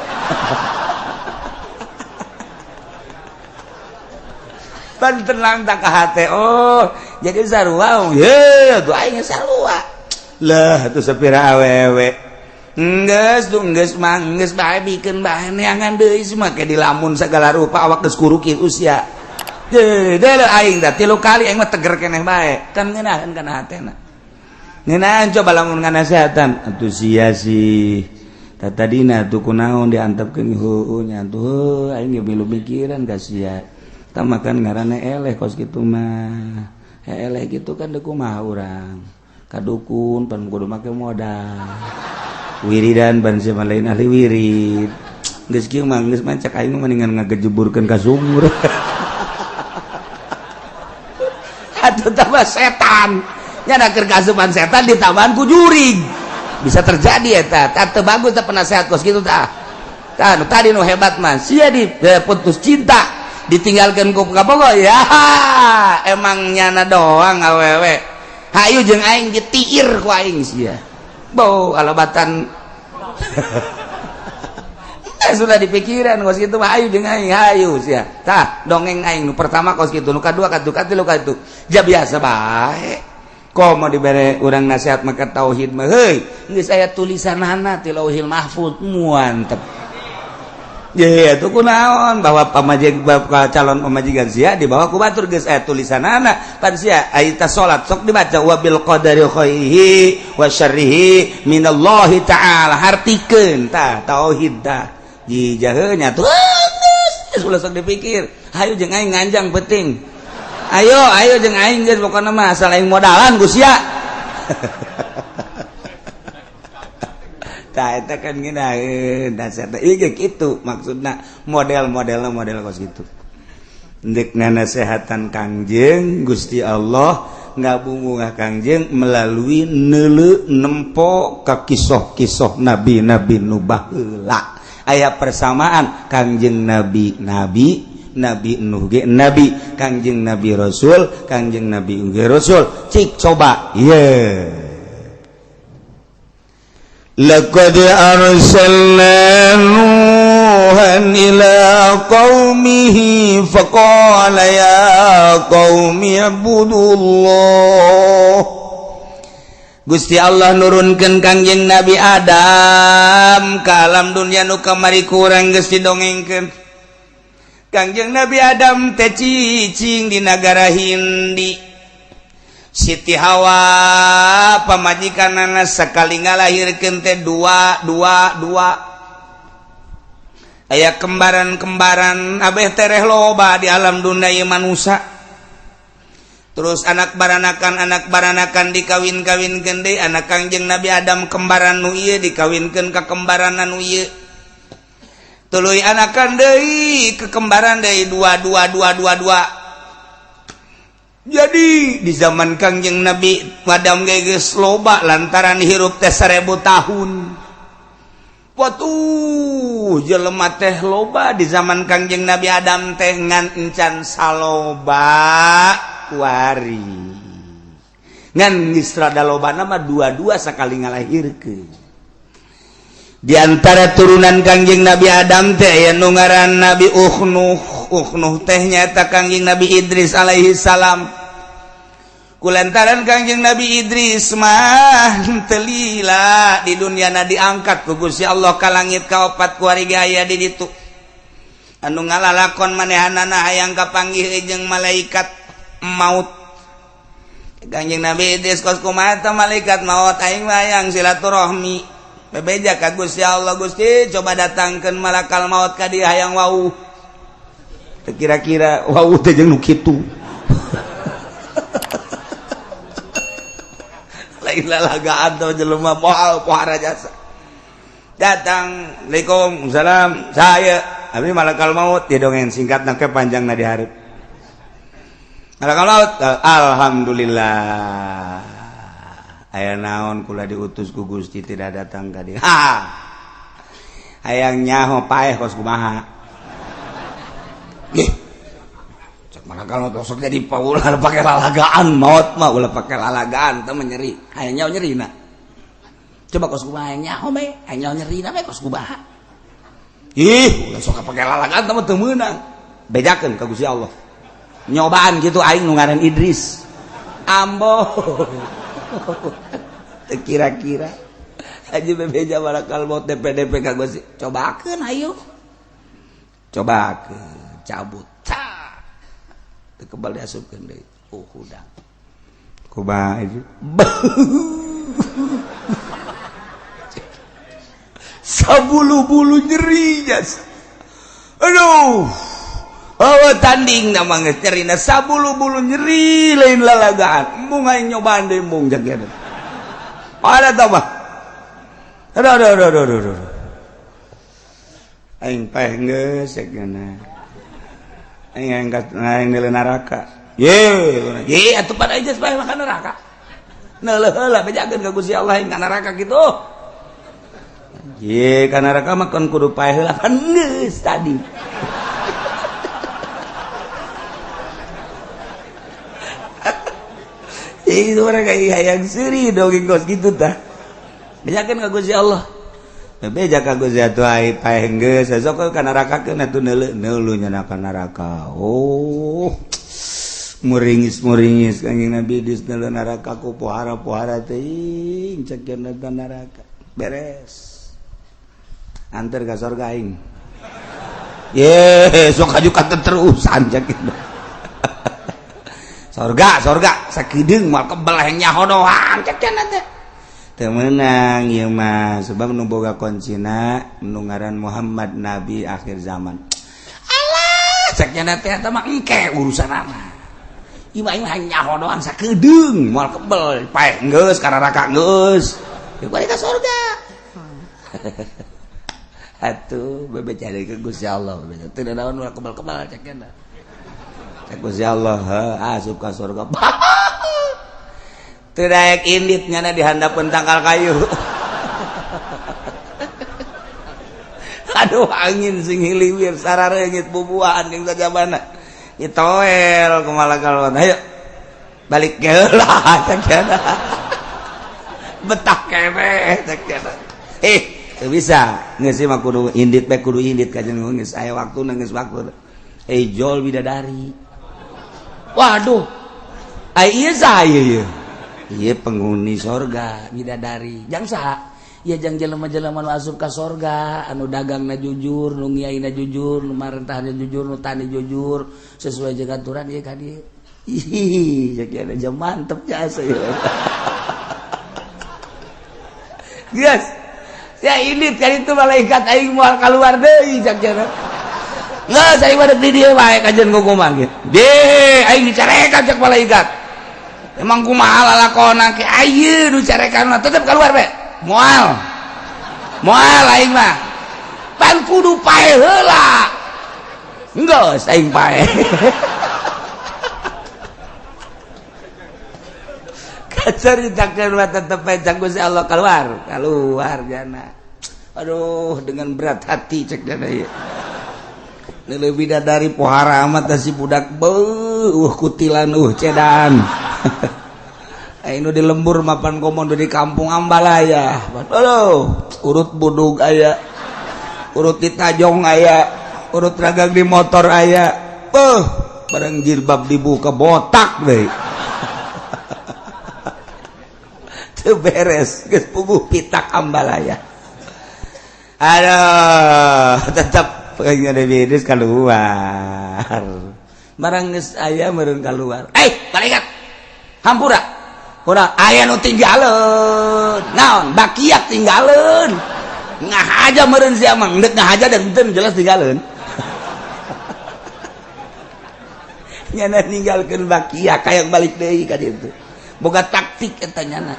Pan tenang tak ka hate. Oh, jadi sarua. Ye, tuh aing sarua. Lah, tuh sapira awewe. Enggeus tuh enggeus mah enggeus bae bikeun bae neangan deui semua ke dilamun segala rupa awak geus kuruki usia. Deh, aing dah 3 kali aing mah teger keneh bae. Kan ngeunaheun kana hatena. Ngeunaheun coba lamun nganasehatan. Atuh sia sih. Tadina tuh kunaon diantepkeun heueuh nya tuh aing ge milu mikiran ka sia. Tah makan ngaranna eleh kos kitu mah. Eleh kitu kan deuk kumaha urang. Ka dukun pan kudu make modal. Wiridan ban sia mah lain ahli wirid. Geus kieu mah geus mah cek aing mah mendingan ngagejeburkeun ka sumur. Atau tambah setan nya keur kasupan setan ditambahan ku jurig bisa terjadi eta tah teu bagus teh penasehat kos kitu tah tah nu tadi nu hebat mah sia di putus cinta ditinggalkeun ku kabogoh ya emang nyana doang awewe hayu jeung aing ditiir ku aing sia bau alabatan sudah dipikiran kos kitu mah hayu jeung aing hayu sia tah dongeng aing nu pertama kos kitu nu kadua katu katilu katu ja biasa bae komo dibere urang nasihat maka tauhid mah heuy geus aya tulisanana ti Lauhil Mahfuz muantep ye atuh kunaon bahwa pamajig calon pamajikan sia dibawa ku batur geus aya tulisanana pan sia aya ta salat sok dibaca wabil qadari khairihi wa syarrihi minallahi ta'ala hartikeun tah tauhid tah jijahnya tuh geus ulah sok dipikir hayu jeung aing nganjang penting ayo ayo jeung aing geus pokona mah asal aing modalan ku sia tah eta kan ngeunaheun dasar teh ieu kitu maksudna model-modelna model kos kitu. Ndek nganasehatan Kangjeng Gusti Allah ngabungah Kangjeng melalui neuleu nempo ka kisoh-kisoh nabi-nabi nu baheula. Aya persamaan Kangjeng Nabi nabi, Nabi Nuh ge nabi, Kangjeng Nabi Rasul, Kangjeng Nabi ge Rasul. Cik coba ye. Laqad arsalna Nuhan ila qaumihi faqala ya qaumi ibudullah. Gusti Allah nurunkeun Kangjeng Nabi Adam ka alam dunya nu kamari kurang geus didongengkeun. Kangjeng Nabi Adam teh cicing di nagara Hindi. Siti Hawa pamajikanana sekali ngalahirkeun teh dua dua dua. Aya kembaran-kembaran abeh tereh loba di alam dunia ieu manusia. Terus anak baranakan dikawin-kawinkeun deui, anak Kangjeng Nabi Adam kembaran nu ieu dikawinkeun ka kembaran nu ieu. Tuluy anakan deui ke kembaran deui dua dua dua dua dua. Jadi di zaman Kangjeng Nabi Adam geus loba lantaran hirup teh 1000 tahun. Watuh jelema teh loba di zaman Kangjeng Nabi Adam teh ngan encan saloba kuari. Ngan geus rada loba mah dua-dua sakali ngalahirkeun. Di antara turunan Kangjeng Nabi Adam teh aya nu ngaran Nabi Ukhnuh. Ukhnuh teh nyaeta Kangjeng Nabi Idris alaihi salam. Kulantaran Kangjeng Nabi Idris mah teu lila di dunyana diangkat ku Gusti Allah ka langit kaopat kuari ge aya di ditu. Anu ngalalakon manehanana hayang kapanggih jeung malaikat maut. Kangjeng Nabi Idris kos kumaha teh malaikat maut aing mah hayang silaturahmi. Bebeja ka Gusti Allah, Gusti coba datangkeun malakal maut ka dieu hayang wau. Teu kira-kira wau teh jeung nu kitu. Lain lalagaan teh jelema moal pohara jasa. Datang, Assalamualaikum, salam, saya abdi malakal maut, dia dongeng singkat nangke panjang na di hareup. Malakal maut, alhamdulillah. Aya naon kula diutus ku Gusti tidak datang ka dieu. Ha. Hayang nyaho paeh kos kumaha. Ih. Cek malakal maut sok jadi paulah pake lalagaan maut mah ulah pake lalagaan teh mah nyeri. Hayang nyaho nyerina. Coba kos kumaha hayang nyaho bae, hayang nyaho nyerina bae kos kumaha. Ih, ulah sok pake lalagaan teh mah teu meunang. Bejakeun ka Gusti Allah. Nyobaan gitu aing nu ngaran Idris. Ambo. Kira-kira aja bebeja malakal maut DPDP ka Gusti. Cobakeun ayo. Cobakeun, cabut. Teu kebal diasupkeun deui. Oh, hudang. Kumaha itu? Sabulu-bulu nyeri jas. Aduh. Oh, tanding nama geus nyerina sabulu-bulu nyeri lain lalagaan. Embung aing nyobaan deui embung jageuna. Ada tah mah. Aduh aduh aduh aduh aduh. Aing paeh geus ceukna. Aing angkat aing neuleuh neraka. Ye, ye atuh pada aja paeh mah ka neraka. Neuleuh heula bejakeun ka Gusti Allah aing ka neraka kitu. Ye, ka neraka mah kan kudu paeh heula kan geus tadi. Itu mereka hayang seuri dongeng kos kitu tah. Bejakeun ka Gusti Allah. Beja ka Gusti atuh ai paeh geus sok ka neraka keun atuh neuleuh neuleuh nya ka neraka. Oh. Muringis-muringis Kangjeng Nabi Idris neuleuh neraka ku pohara-pohara teuing cek cenah neraka. Beres. Anter ka sorga aing. Ye, sok aju katerusan cek kitu. Sorga, sorga, sakedeung moal kebel hayang nyaho doang cek cenah teh. Teu meunang ieu mah sebab nu boga kuncina nu ngaran Muhammad nabi akhir zaman. Alah, cek cenah teh eta mah engke urusanana. Ieu mah aing nyaho doang sakedeung moal kebel paeh geus ka neraka geus. Ya balik ka sorga. Atuh bebeja deui ka Gusti Allah bebeja. Teu naon moal kebel-kebel cek cenah. Cek Gusti Allah, asup ka surga. Teu daek indit nyana di handapeun tangkal kayu. Aduh angin sing hiliwir sarareungit bubuahan jeung sajabana. Ditoel kumaha kalon. Ayo balik geula cek cenah. Betah keneh cek cenah. Teu bisa. Geus mah kudu indit bae kudu indit ka jeung geus aya waktuna geus waktu. Jol bidadari. Waduh. Ai ieu saha ieu? Ieu penghuni sorga bidadari. Jang saha? Ya jang jelema-jelema nu asup ka sorga, anu dagangna jujur, nu ngiaina jujur, nu marentahna jujur, nu tani jujur, sesuai jeung aturan ieu ka dieu. Ih, cek ada jam mantep jasa ieu. Geus. Ya indit ka ditu malaikat aing moal kaluar deui cek cenah. Geus aing mah di dieu bae kajeun kumaha ge. De, aing dicarekan cek malaikat. Emang kumaha lalakona ke ayeuna nu carekan mah tetep keluar bae. Moal. Moal aing mah. Pan kudu pae heula. Geus aing pae. Kacaritakeun mah tetep bae cek Gusti Allah keluar, keluar jana. Aduh, dengan berat hati cek jana ieu. Leuwih bidadari pohara amat si budak beuh kutilan cedan. Aing di lembur mapan komodo di kampung Ambalaya. Aduh, urut budug aya. Urut di tajong aya, urut ragang di motor aya. Beuh, barang jilbab dibuka botak deui. Teu beres, geus puguh pitak Ambalaya. Aduh, tetep pengen ada beres keluar. Barang geus aya meureun keluar. Malaikat. Hampura. Kurang aya nu tinggaleun. Naon? Bakiak tinggaleun. Ngahaja meureun sia mah, endek ngahaja dan henteu jelas tinggaleun. Nyana ninggalkeun bakiak hayang balik deui ka ditu. Boga taktik eta nyana.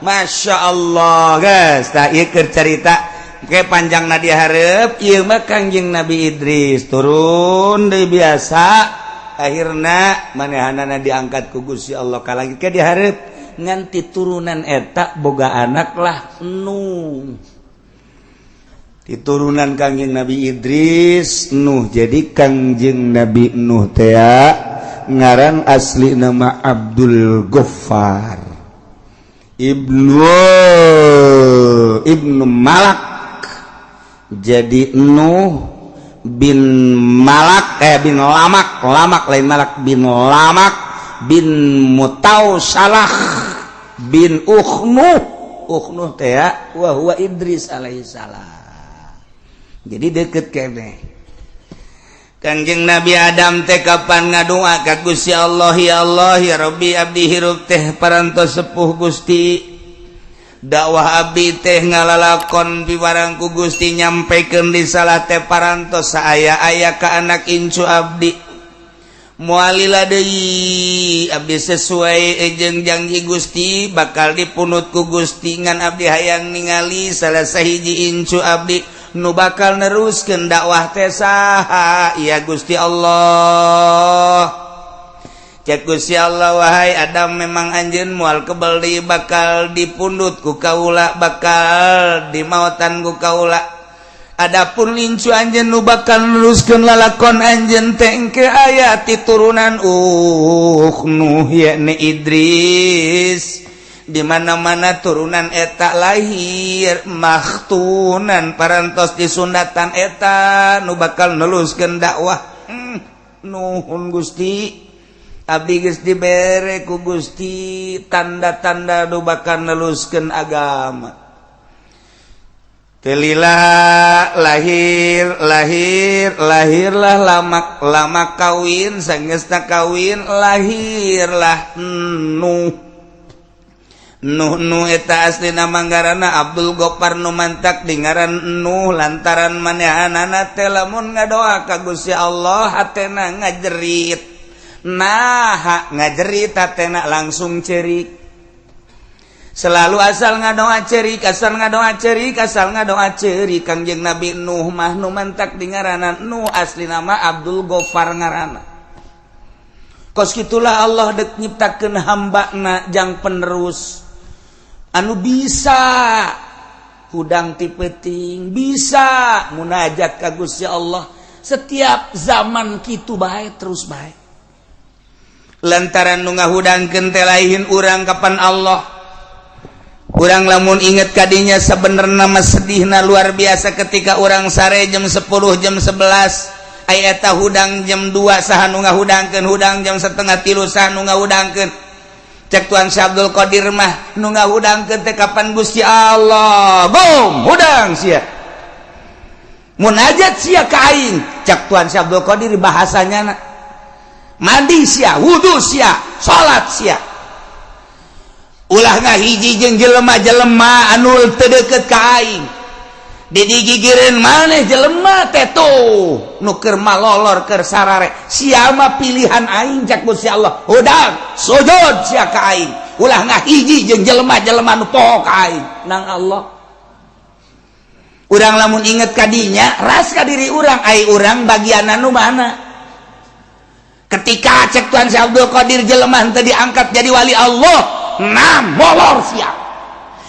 Masya Allah, guys. Tah ieu keur carita ke panjangna dihareup ieu mah Kangjeng Nabi Idris turun deui biasa. Akhirna manehanana diangkat ku Gusti Allah ka langit ke dihareup nganti turunan eta boga anak lah Nuh. Diturunan Kangjeng Nabi Idris Nuh. Jadi Kangjeng Nabi Nuh teh ngaran asli nama Abdul Ghaffar Ibnu Malak. Jadi Nuh bin Malak bin Lamak, Lamak lain Malak, bin Lamak bin Mutausalah bin Ukhnuh. Ukhnuh teh wa huwa Idris alaihissalam. Jadi deket kene. Kangjeng Nabi Adam teh kapan ngadua ka Gusti Allah, ya Allah ya Rabbi abdi hirup teh parantos sepuh Gusti. Dakwah abdi teh ngalalakon piwarang ku Gusti nyampaikan risalah teh parantos saaya-aya ka anak incu abdi. Mualila deui abdi sesuai jeung janji Gusti bakal dipunut ku Gusti ngan abdi hayang ningali salah sahiji incu abdi nu bakal neruskeun dakwah teh saha ya Gusti Allah. Cek Gusti Allah, wahai Adam memang anjeun moal kebel deui bakal dipundut ku kaula, bakal dimautan ku kaula. Adapun lincu anjeun nu bakal neruskeun lalakon anjeun teh engke aya ti turunan Nuh yakni Idris. Di mana-mana turunan eta lahir makhtunan parantos disunatan eta nu bakal neruskeun dakwah. Nuhun Gusti. Abdi geus dibere ku Gusti tanda-tanda nu bakal neluskeun agama. Telila lahir lahir lahirlah lamak lamak kawin sangesna kawin lahirlah Nuh. Nuh Nuh eta aslina manggarana Abdul Gopar nu mantak di ngaran Nuh lantaran manehanana teh lamun ngadoa ka Gusti Allah hatena ngajerit. Nah ngajerit hatena langsung cerik. Selalu asal ngadoa cerik, asal ngadoa cerik, asal ngadoa cerik. Kangjeng Nabi Nuh mah nu mantak di ngaranna Nuh asli nama Abdul Gofar ngaranna. Kos gitulah Allah dek nyiptakeun hambana jang penerus anu bisa hudang ti peuting, bisa munajat ka Gusti Allah setiap zaman. Kitu bae, terus bae, lantaran nu ngahudangkeun teh lain urang, kapan Allah. Urang lamun inget kadinya, sebenarnya mah sedihna luar biasa. Ketika urang sare jam 10, jam 11, aya eta hudang jam 2, saha nu ngahudangkeun? Hudang jam 2.30, saha nu ngahudangkeun? Cek Tuan Syekh Abdul Qadir mah, nu ngahudangkeun teh kapan Gusti Allah. Bom hudang sia, munajat sia ka aing, cek Tuan Syekh Abdul Qadir bahasanya. Mandi sia, wudu sia, salat sia, ulah ngahiji jeung jelema-jelema anu teu deukeut ka aing. Digigireun maneh jelema teh tuh nu keur malolor, keur sarare, sia mah pilihan aing, cek Gusti Allah. Hudang, sujud sia ka aing, ulah ngahiji jeung jelema-jelema nu poho ka aing. Nang Allah, urang lamun inget kadinya, ras ka diri urang, ai urang bagian anu mana? Ketika cek Tuhan Syekh Abdul Qadir, jelema teu diangkat jadi wali Allah, nam molor sia,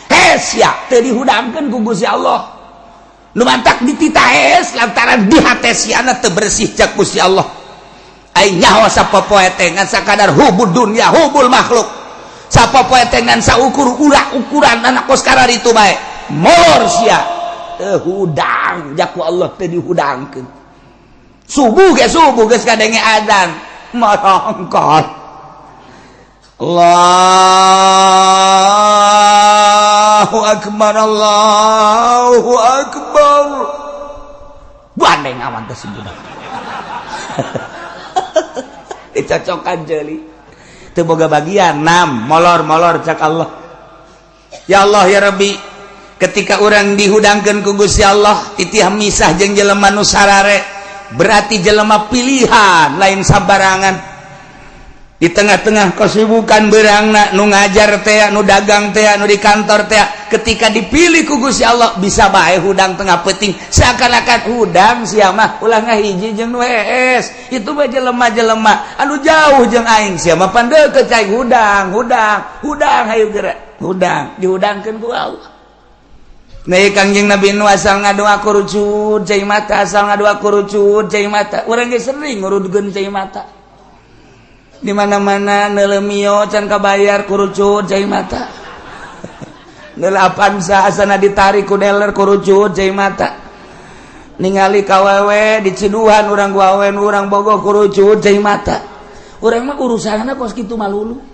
hes sia, teu dihudangkeun ku Gusti Allah. Nu mantak dititah hes lantaran di hate siana teu bersih, cek Gusti Allah. Ai nyaho sapopoe teh ngan sakadar hubud dunya, hubul makhluk. Sapopoe teh ngan saukur urak ukuran anak kos itu bae. Molor sia, teu hudang jaku Allah, teu dihudangkeun. Subuh ge, subuh geus kadenge adzan, marongkot. Allahu akbar, Allahu akbar. Bandeng awan teh si budak. Dicocokan jeli. Teu boga bagian, nam molor-molor cak Allah. Ya Allah, ya Rabbi, ketika orang dihudangkeun ku Gusti Allah, titih misah jeung jelema nu sarare, berarti jelema pilihan, lain sabarangan. Di tengah-tengah kesibukan berangna, nu ngajar teh, nu dagang teh, nu di kantor teh, ketika dipilih ku Gusti Allah, bisa bae hudang tengah peuting, seakan-akan hudang sia mah, ulah ngahiji jeung nu hees, itu mah jelema-jelema anu jauh jeung aing, sia mah pan deukeut cai. Hudang, hudang, hudang, hayu geura hudang. Dihudangkeun ku Allah. Nah, Kangjeng Nabi nu asal ngadoa kurucut cai mata, asal ngadoa kurucut cai mata. Urang ge sering ngurudkeun cai mata. Di mana-mana neuleuh Mio can kabayar, kurucut cai mata. Neuleuh Avanza asana ditarik ku dealer, kurucut cai mata. Ningali kawewe di ciduhan urang, gawe urang bogoh, kurucut cai mata. Urang mah urusanna kos kitu malulu.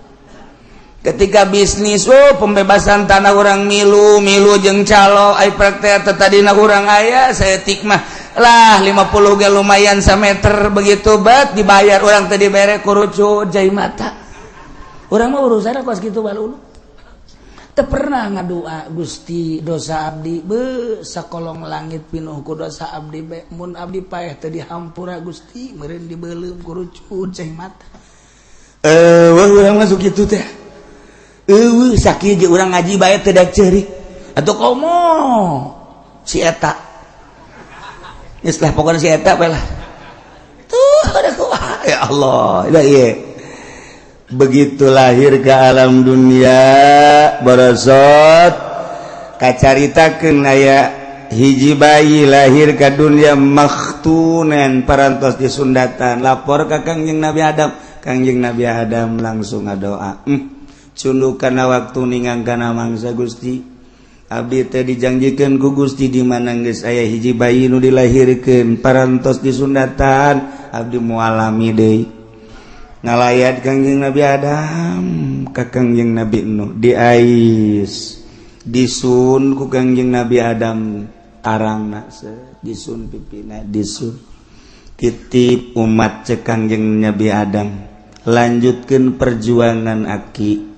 Ketika bisnis, oh, pembebasan tanah, urang milu milu jeung calo. Ai praktek tadina urang aya saeutik mah lah, 50 ge lumayan sameter. Begitu bet dibayar, urang tadi bere, kurucut cai mata. Urang mah urusanna kos kitu balulu. Teu pernah ngadua, "Gusti, dosa abdi be sakolong langit pinuh ku dosa abdi be, mun abdi paeh teu dihampura Gusti, meureun dibeuleum." Kurucut cai mata. Eh, wah, urang masuk kitu teh. Eueuh, sakieu ge urang ngaji bae teu daek ceurik atuh, komo si eta. Geus lah, pokoknya si eta bae lah tuh. Ada kumaha, ya Allah ya, ieu begitu lahir ke alam dunia, borosot kacaritakeun aya hiji bayi lahir ke dunia makhtunen, parantos disundatan. Lapor ka Kangjeng Nabi Adam. Kangjeng Nabi Adam langsung ngadoa, cunduk kana waktu ningang kana mangsa, "Gusti, abdi teh dijanjikeun ku Gusti di mana geus aya hiji bayi nu dilahirkeun parantos disundatan, abdi moal lami deui." Ngalayat Kangjeng Nabi Adam ka Kangjeng Nabi Nuh, diais, disun ku Kangjeng Nabi Adam tarangna, disun pipina, disun. "Titip umat," cek Kangjeng Nabi Adam, "lanjutkan perjuangan aki.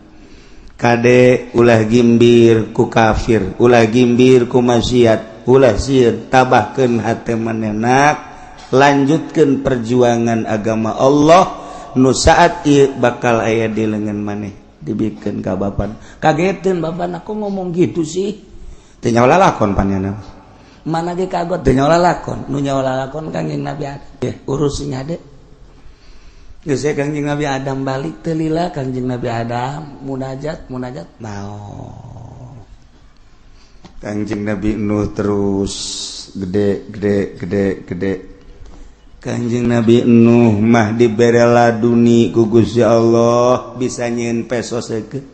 Kade, ulah gimbir ku kafir, ulah gimbir ku maksiat, ulah sieun, tabahkeun hate manenak, lanjutkan perjuangan agama Allah nu saat ieu bakal aya di lengan maneh." Dibikeun ka bapak. Kagetin bapak, aku ngomong gitu sih. Teu nyawa lalakon panjana. Mana ge kagot, teu nyawa lalakon. Nu nyawa lalakon Kangjeng Nabi Adam. Ya, urusnya deh. Geus Kangjeng Nabi Adam balik teu lila. Kangjeng Nabi Adam munajat munajat mau. Kangjeng Nabi Nuh terus gede gede gede gede. Kanjeng Nabi Nuh mah dibere laduni ku Gusti Allah, bisa nyieun peso seukeut,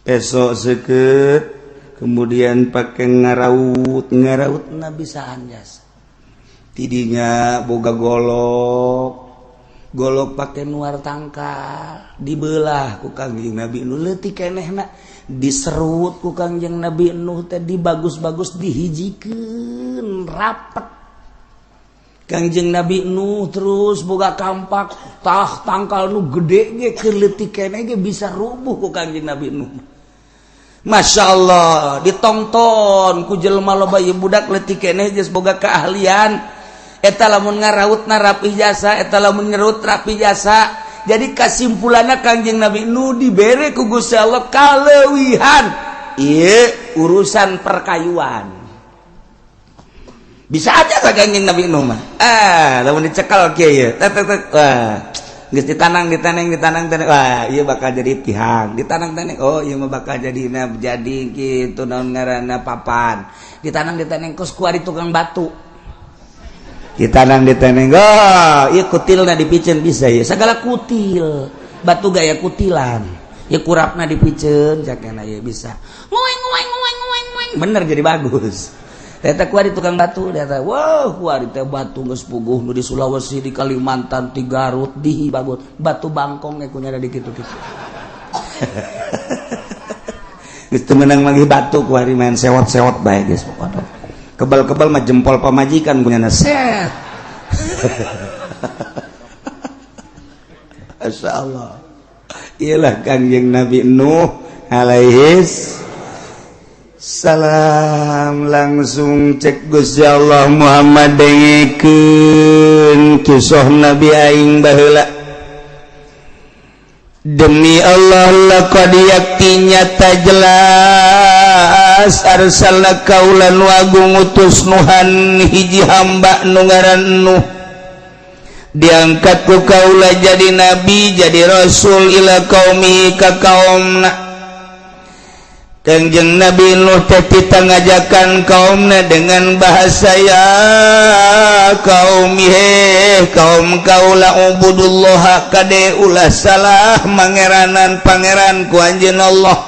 peso seukeut, kemudian pakai ngaraut ngaraut na bisa anjas. Tidinya boga golok golok, pakai nuar tangkal, dibelah ku Kangjeng Nabi Nuh leutik kenehna, diserut ku Kangjeng Nabi Nuh teh, dibagus-bagus, dihijikeun rapet. Kangjeng Nabi Nuh terus boga kampak tah, tangkal nu gede ge, keur leutik keneh ge bisa rubuh ku Kangjeng Nabi Nuh. Masya Allah, ditonton ku jelema loba. Ieu budak leutik keneh geus boga keahlian eta, lamun ngarautna rapih jasa, eta lamun ngerut rapi jasa. Jadi kesimpulannya, Kangjeng Nabi Nuh dibere ku Gusti Allah kaleuwihan ieu urusan perkayuan. Bisa aja lah Kangjeng Nabi Nuh mah. Ah, lamun dicekal kieu ye tek tek tek, wah, geus ditanang ditaneng ditanang taneng, wah, ieu bakal jadi tihang. Ditanang taneng, oh, ieu mah bakal jadi jadi kitu, naon ngaranna, papan. Ditanang ditaneng, kos kuari tukang batu. Ditanang ditaneng, oh, ieu kutilna dipiceun bisa ya, segala kutil batu gaya kutilan ya, kurapna dipiceun cakena ya bisa ngueng ngueng ngueng ngueng ngueng, bener jadi bagus. Eta kuari tukang batu eta. Wow, kuari teh batu geus puguh nu di Sulawesi, di Kalimantan, di Garut, di bagus batu bangkong ge kunyada di kitu-kitu. Geus teu meunang manggih batu kuari, main sewot-sewot bae geus pokona. Kebal-kebal mah jempol pamajikan kunyana set. Masya Allah. Iyalah Kangjeng Nabi Nuh alaihis salam. Langsung cek Gusti Allah, "Muhammad, dengekeun kisah Nabi aing baheula. Demi Allah, laqad yakti nyata jelas arsalna kaula nu agung utus Nuhan hiji hamba nu ngaran Nuh, diangkat ku kaula jadi nabi, jadi rasul, ila qaumi ka kaumna." Kangjeng Nabi Nuh teh ngajakan kaumna dengan bahasa, "Ya kaum, he kaum kaula, ubudullah, kade ulah salah mangeranan pangeran ku anjeun Allah,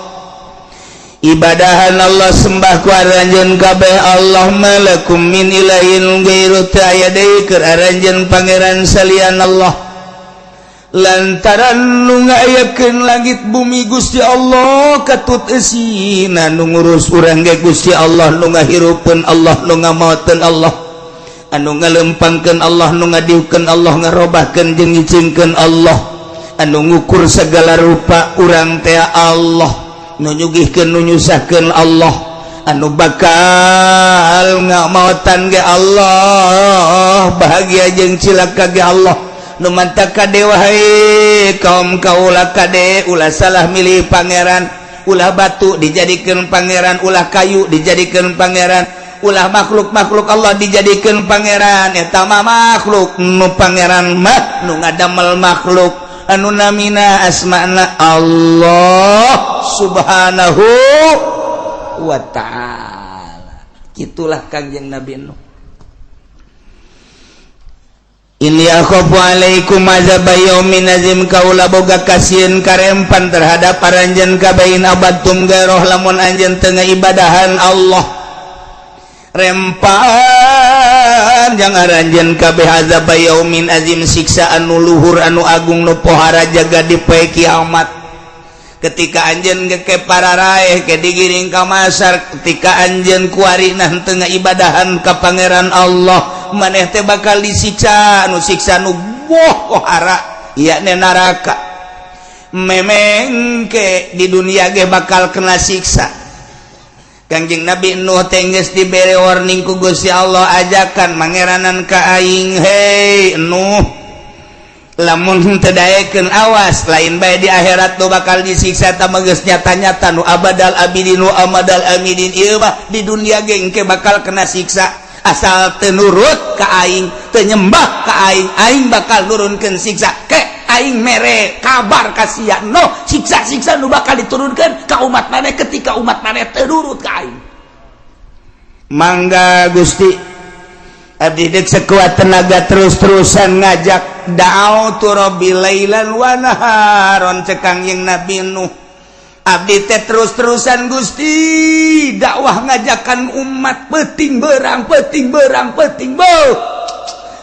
ibadahan Allah, sembah ku aranjeun kabeh Allah. Malakum min ilahin ghairu, teu aya deui keur aranjeun pangeran salian Allah, lantaran nu ngayakeun langit bumi Gusti Allah, katut eusina, nu ngurus urang ge Gusti Allah, nu ngahirupeun Allah, nu ngamaoteun Allah, anu ngalempangkeun Allah, nu ngadiukeun Allah, ngarobahkeun jeung nyicingkeun Allah, anu ngukur segala rupa urang teh Allah, nu nyugihkeun, nu nyusahkeun Allah, anu bakal ngamaotan ge Allah, bahagia jeung cilaka ge Allah. Nu mantap kade, wahai kaum kaula, kade ulah salah milih pangeran, ulah batu dijadikan pangeran, ulah kayu dijadikan pangeran, ulah makhluk-makhluk Allah dijadikan pangeran. Eta mah makhluk, nu pangeran mah nu ngadamel makhluk, anu namina asmana Allah Subhanahu wa Ta'ala." Itulah Kangjeng Nabi Nuh. "Inni akhafu alaikum azab yaumin azim, kaula boga kasieun karempan terhadap aranjeun kabeh, in abadtum gairoh, lamun anjeun teu ibadahan Allah, rempan jang aranjeun kabeh azab yaumin azim, siksa anu luhur, anu agung, nu pohara jaga di poe kiamat." Ketika anjeun geke pararaeh ke digiring ka masar, ketika anjeun kuari nah teu ibadahan ka pangeran Allah, maneh teh bakal disiksa, nu siksa nu pohara yakni neraka. Memengke di dunia ge bakal kena siksa. Kangjeng Nabi Nuh teh geus dibere warning ku Gusti Allah, ajakan mangeranan ka aing, "Hei Nuh, lamun teu daekeun, awas, lain bae di akhirat nu bakal disiksa, tah geus nyata-nyata nu abadal abidin nu amadal amidin, ieu mah di dunia ge engke bakal kena siksa." Asal teu nurut ka aing, teu nyembah ka aing, aing bakal nurunkeun siksa. Ke aing mere kabar ka sia, no siksa-siksa nu bakal diturunkeun ka umat maneh ketika umat maneh teu nurut ka aing. Mangga Gusti, abdi dek sekuat tenaga terus-terusan ngajak. Da'autu rabbi lailan wa naharon, cek Kangjeng Nabi Nuh. Abdi teh terus-terusan, Gusti, dakwah ngajakan umat peting berang, peting berang, peting beuh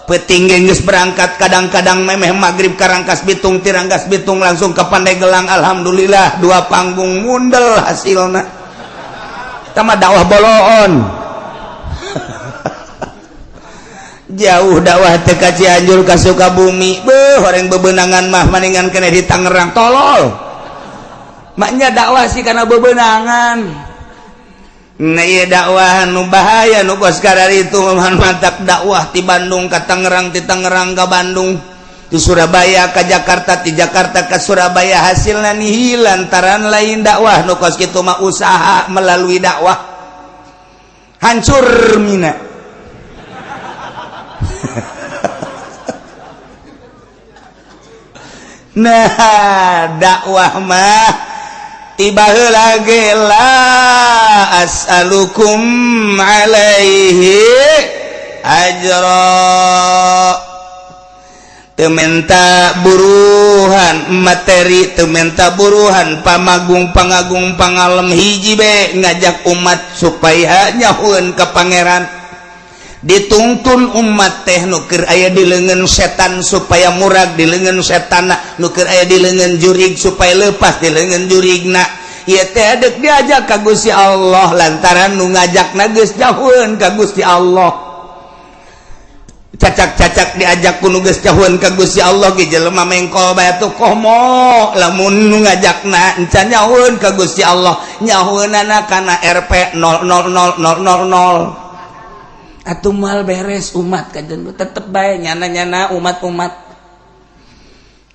peting geus berangkat. Kadang-kadang memeh maghrib ka Rangkas Bitung, ti Rangkas Bitung langsung ke Pandeglang. Alhamdulillah, dua panggung mundel hasilna sama dakwah boloon. Jauh dakwah teh ka Cianjur, ka Sukabumi. Beuh, horeng bebenangan mah maningan kene di Tangerang. Tolol maknya dakwah sih karena bebenangan. Nah, iya, dakwah nu bahaya nu kos itu mantap. Dakwah di Bandung ke Tangerang, di Tangerang ke Bandung, di Surabaya ke Jakarta, di Jakarta ke Surabaya, hasilnya nihil lantaran lain dakwah nu kos kitu mah, usaha melalui dakwah. Hancur mina. Nah, dakwah mah tiba lagi la as'alukum alaihi ajra. Teu menta buruhan materi, teu menta buruhan pamagung, pangagung, pangalem. Hiji be, ngajak umat supaya nyahueun ka Pangeran. Dituntun umat teh nu keur aya di leungeun setan supaya murag di leungeun setan, nu keur aya di leungeun jurig supaya lepas di leungeun jurigna. Ieu teh dek diajak ka Gusti Allah lantaran nu ngajakna geus jauheun ka Gusti Allah. Cacak-cacak diajak ku nu geus jauheun ka Gusti Allah ge jelema mengkol bae tuh. Komo lamun nu ngajakna encan nyahueun ka Gusti Allah, nyahueunana kana Rp 000000. Atuh moal beres umat kajen, tetep bae nyana-nyana umat-umat.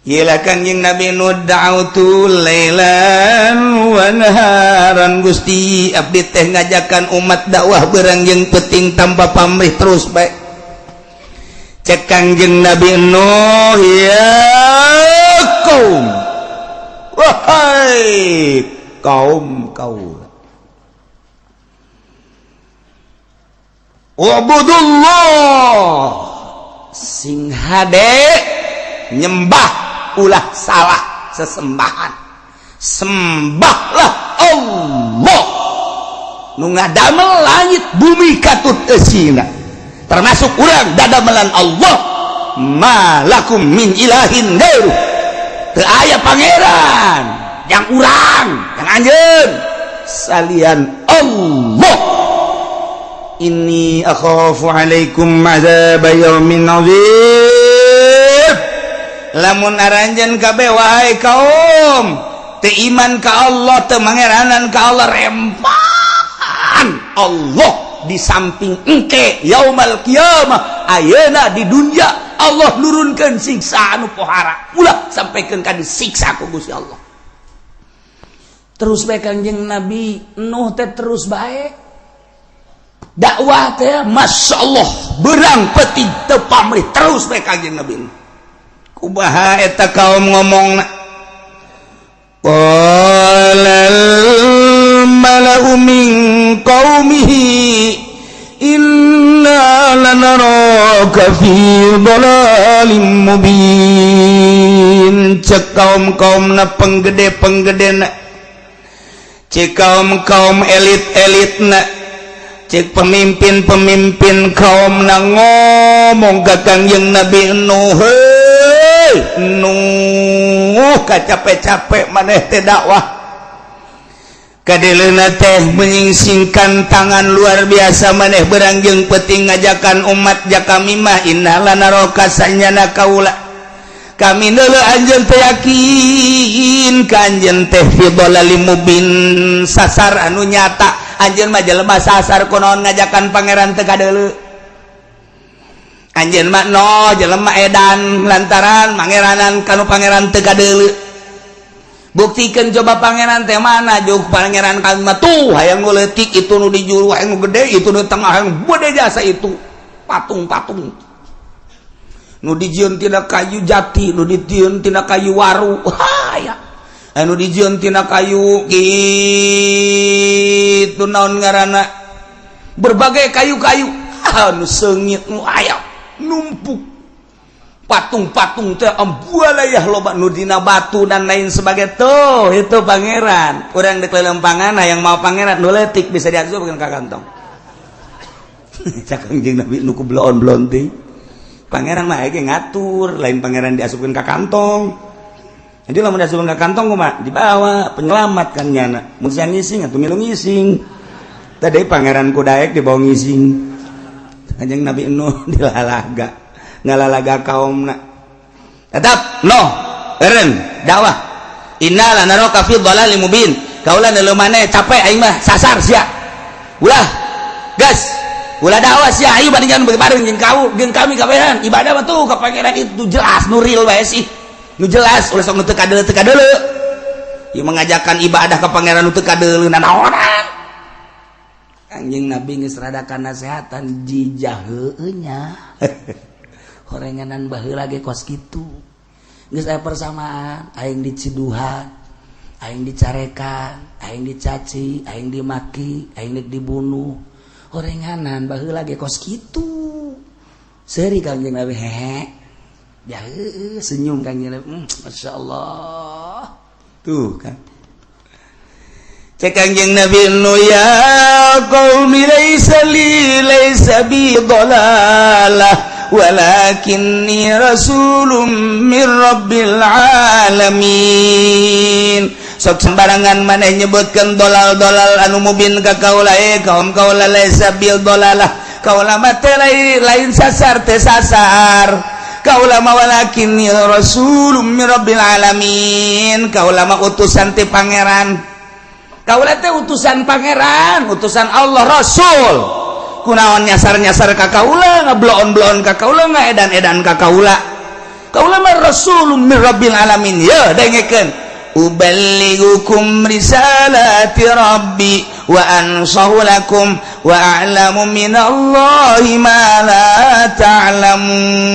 Yelah, Kangjeng Nabi Nuh, da'autu lailan wa naharan. Gusti, abdi teh ngajakan umat dakwah berang jeung peting tanpa pamrih, terus bae. Cek Kangjeng Nabi Nuh, ya kaum, wahai kaum kaum, ubudullah, sing hade nyembah, ulah salah sesembahan, sembahlah Allah nu ngadamel langit bumi katut eusina, termasuk urang dadamelan Allah. Malakum min ilahin gairu, teu aya pangeran yang urang, yang anjeun salian Allah. Inni akhafu alaikum azab yaumin azim. Lamun aranjeun kabeh, wahai kaum, teu iman ka Allah, teu mangeranan ka Allah, rempan Allah di samping engke yaumal qiyamah, ayeuna di dunia Allah nurunkeun siksa anu pohara. Ulah sampaikan ka disiksa ku Gusti Allah. Terus bae Kangjeng Nabi Nuh teh, terus bae dakwah teh, Masya Allah, berang peti teu pamrih, terus bae Kangjeng Nabi. Kumaha eta kaum ngomongna? Qalal mala'u min qaumihi inna lanaraka fi dhalalim mubin. Cek kaum-kaumna, penggede-penggedena, cek kaum-kaum elit-elitna, cek pemimpin-pemimpin kaum na ngomong ka Kangjeng Nabi Nuh, hei Nuh, capek-capek maneh teh dakwah, kadeleuna teh menyingsingkan tangan luar biasa. Maneh berang jeung peuting ngajakan umat ja kami mah inna lanaraka, sanyana kaula kami neuleu anjeun teh, yakin ka anjeun teh fi dhalalim mubin, sasar anu nyata. Anjeun mah jelema sasar, kunaon ngajakan Pangeran teu kadeuleu? Anjeun mah no jelema edan lantaran mangeranan kanu Pangeran teu kadeuleu. Buktikan coba pangeran teh mana jauh. Pangeran kami mah tuh hayang nu leutik itu, nu di juru hayang nu gede itu, nu tengah hayang gede jasa itu patung-patung nu dijieun tina kayu jati, nu dijieun tina kayu waru, ya, anu dijieun tina kayu kitu, naon ngaranna, berbagai kayu-kayu anu seungit nu aya numpuk patung-patung teh, ambualayah loba nu dina batu dan lain sebagai tuh. Itu pangeran urang dek lelempangan yang mau pangeran nu leutik bisa diasupkeun ka kantong. Cak Kangjeng Nabi nu ku bloon-bloon teh, pangeran mah ge ngatur, lain pangeran diasupkeun ka kantong. Jadi lamun diasupkeun ka kantong kumaha dibawa penyelamat kan nyana mun siang ngising atuh ngilu ngising. Tadi pangeran kudaek dibawa ngising. Kanjeng Nabi Nuh dilalaga ngalalaga kaumna tetap no eren dakwah. Inna lanaraka fi dhalalin mubin. Kaula nu maneh capek, aing mah sasar sia, ulah gas, ulah dakwah sia. Ayo bandingkan bareng jeung kau jeung kami kabehan ibadah mah tuh ka pangeran itu jelas, nu real bae sih, nu jelas. Ulah sok nu teu kadeuleu, teu kadeuleu. Ieu mengajarkan ibadah ka pangeran nu teu kadeuleu nanaonan. Anjing Nabi geus rada nasehatan jijah heueuh nya. Horenganan baheula ge kos kitu, geus aya persamaan. Aing diciduhan, aing dicarekan, aing dicaci, aing dimaki, aing dek dibunuh. Horenganan baheula ge kos kitu. Seuri Kangjeng Nabi, hehe ya, heueuh, senyum Kangjeng Nabi. Masya Allah Tuh kan. Cek Kangjeng Nabi nu, ya qaumi, laisa li, laisa bi dhalalah, walakinni rasulun min rabbil alamin. Sok sembarangan maneh nyebutkeun dolal-dolal anu mubin ka kaula. Eh kaum kaula, laisa bil dolalah, kaula mah teh lain sasar, teh sasar kaula mah. Walakinni rasulun min rabbil alamin, kaula mah utusan ti pangeran. Kaula teh utusan pangeran, utusan Allah, rasul. Kunaon nyasar-nyasar ka kaula, ngebloon-bloon ka kaula, ngaedan-edan ka kaula? Kaula mah rasulun min rabbil alamin. Ya, dengekeun, uballighukum risalati rabbi wa ansahu lakum wa a'lamu minallahi ma la ta'lamun.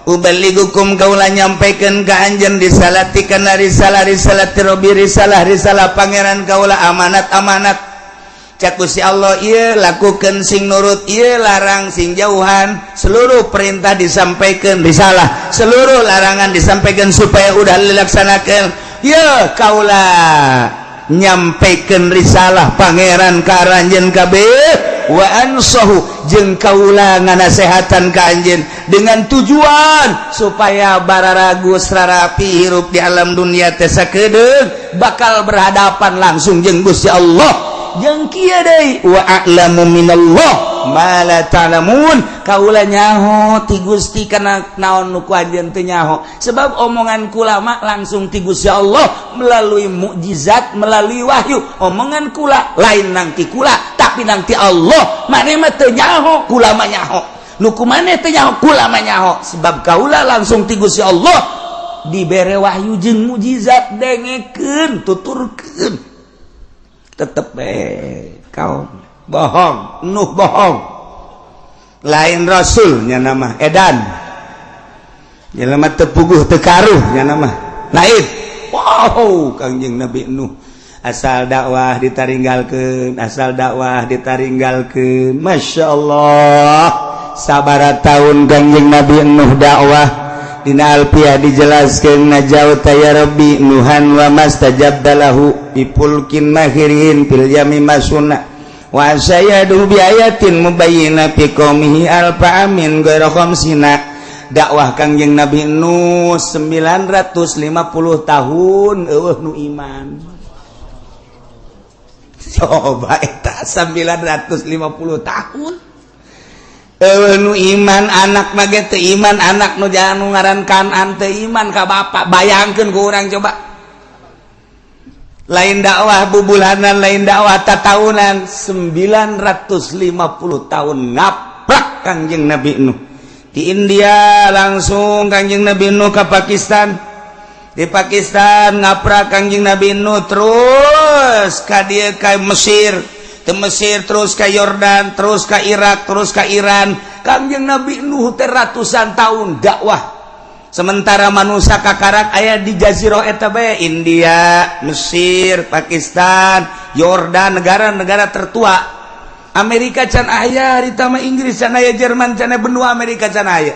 Uballighukum, kaula nyampaikan ka anjeun, risalati kana risalah, risalati rabbi, risalah risalah pangeran kaula, amanat amanat. Cak Gusti Allah, ieu lakukan sing nurut, ieu larang sing jauhan. Seluruh perintah disampaikan, risalah, seluruh larangan disampaikan supaya udah dilaksanakan. Ya, kaula nyampaikan risalah pangeran ka aranjeun kabeh, wa ansahu, jeung kaula nganasehatan ka anjeun dengan tujuan supaya bararagus rarapi hirup di alam dunia teh sakedeung bakal berhadapan langsung jeung Gusti Allah. Jeung kieu deui, wa a'lamu minallah ma la ta'lamun, kaula nyaho ti Gusti kana naon nu ku anjeun teu nyaho, sebab omongan kula mah langsung ti Gusti Allah melalui mukjizat, melalui wahyu. Omongan kula lain nang ti kula, tapi nang ti Allah. Maneh mah teu nyaho, kula mah nyaho. Nu ku maneh teu nyaho, kula mah nyaho, sebab kaula langsung ti Gusti Allah dibere wahyu jeung mukjizat. Dengekeun, tuturkeun, tetep kau bohong. Nuh bohong, lain rasulnya nama edan, jelema teu puguh teu karuh nya nama lain. Wow, Kangjeng Nabi Nuh asal dakwah ditaringgalkeun, asal dakwah ditaringgalkeun. Masya Allah, sabara tahun Kangjeng Nabi Nuh dakwah? Dina Alfiah dijelaskan, najauta ya Rabbi Nuhan wa mastajabta lahu bi fulkin mahirin fil yami masuna wa sayadu bi ayatin mubayyina fi qaumihi alfa amin ghaira khamsina. Dakwah Kangjeng Nabi Nuh 950 tahun, eueuh nu iman. Coba eta 950 tahun eueuh nu iman. Anak mah ge teu iman, anak nu jangan nu ngaran Kanan teu iman ka bapak. Bayangkeun ku urang coba, lain dakwah bubulanan, lain dakwah tatahunan, 950 tahun ngaplak Kangjeng Nabi Nuh di India, langsung Kangjeng Nabi Nuh ke Pakistan. Di Pakistan ngaprak Kangjeng Nabi Nuh terus ka dieu ka Mesir, ke Mesir terus ke Yordan, terus ke Irak, terus ke Iran. Kangjeng Nabi Nuh teh ratusan tahun dakwah. Sementara manusia kakarak aya di jazirah eta bae, India, Mesir, Pakistan, Yordan, negara-negara tertua. Amerika can aya, harita mah Inggris can aya, Jerman can aya, benua Amerika can aya.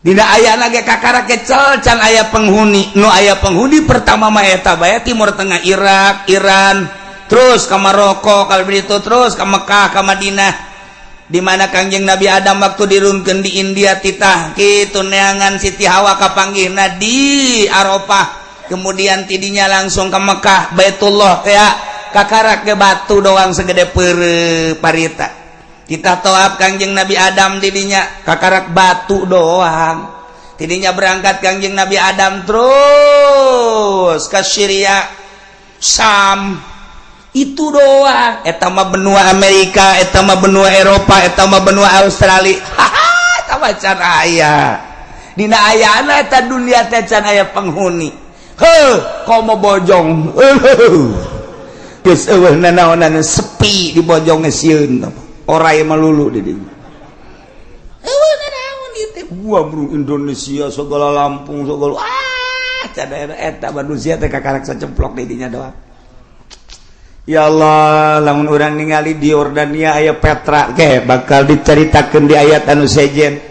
Dina aya lagi kakarak kecel can aya penghuni. Nu aya penghuni pertama mah eta bae Timur Tengah, Irak, Iran, terus ke Maroko, kalau begitu terus ke Mekah, ke Madinah. Di mana Kangjeng Nabi Adam waktu dirunkeun di India titah kitu neangan Siti Hawa kapanggihna di Arafah, kemudian tidinya langsung ke Mekah, Baitullah kayak kakarak ke batu doang segede pere parita. Kita toab Kangjeng Nabi Adam didinya kakarak batu doang. Tidinya berangkat Kangjeng Nabi Adam terus ke Syria, Sam, itu doang. Eta mah benua Amerika, eta mah benua Eropa, eta mah benua Australia. Haha, eta mah can aya. Dina ayana eta dunia teh can aya penghuni. Heuh, komo bojong. Geus eueuh nanaonan, sepi di bojong sieun. Orai melulu di dinya. Eueuh nanaon ieu teh. Gua bro Indonesia segala Lampung segala ah can aya eta manusia teh kakarak sacemplok di dinya doang. Ya Allah, lamun urang ningali di Yordania aya Petra ke bakal diceritakan di ayat anu sejen.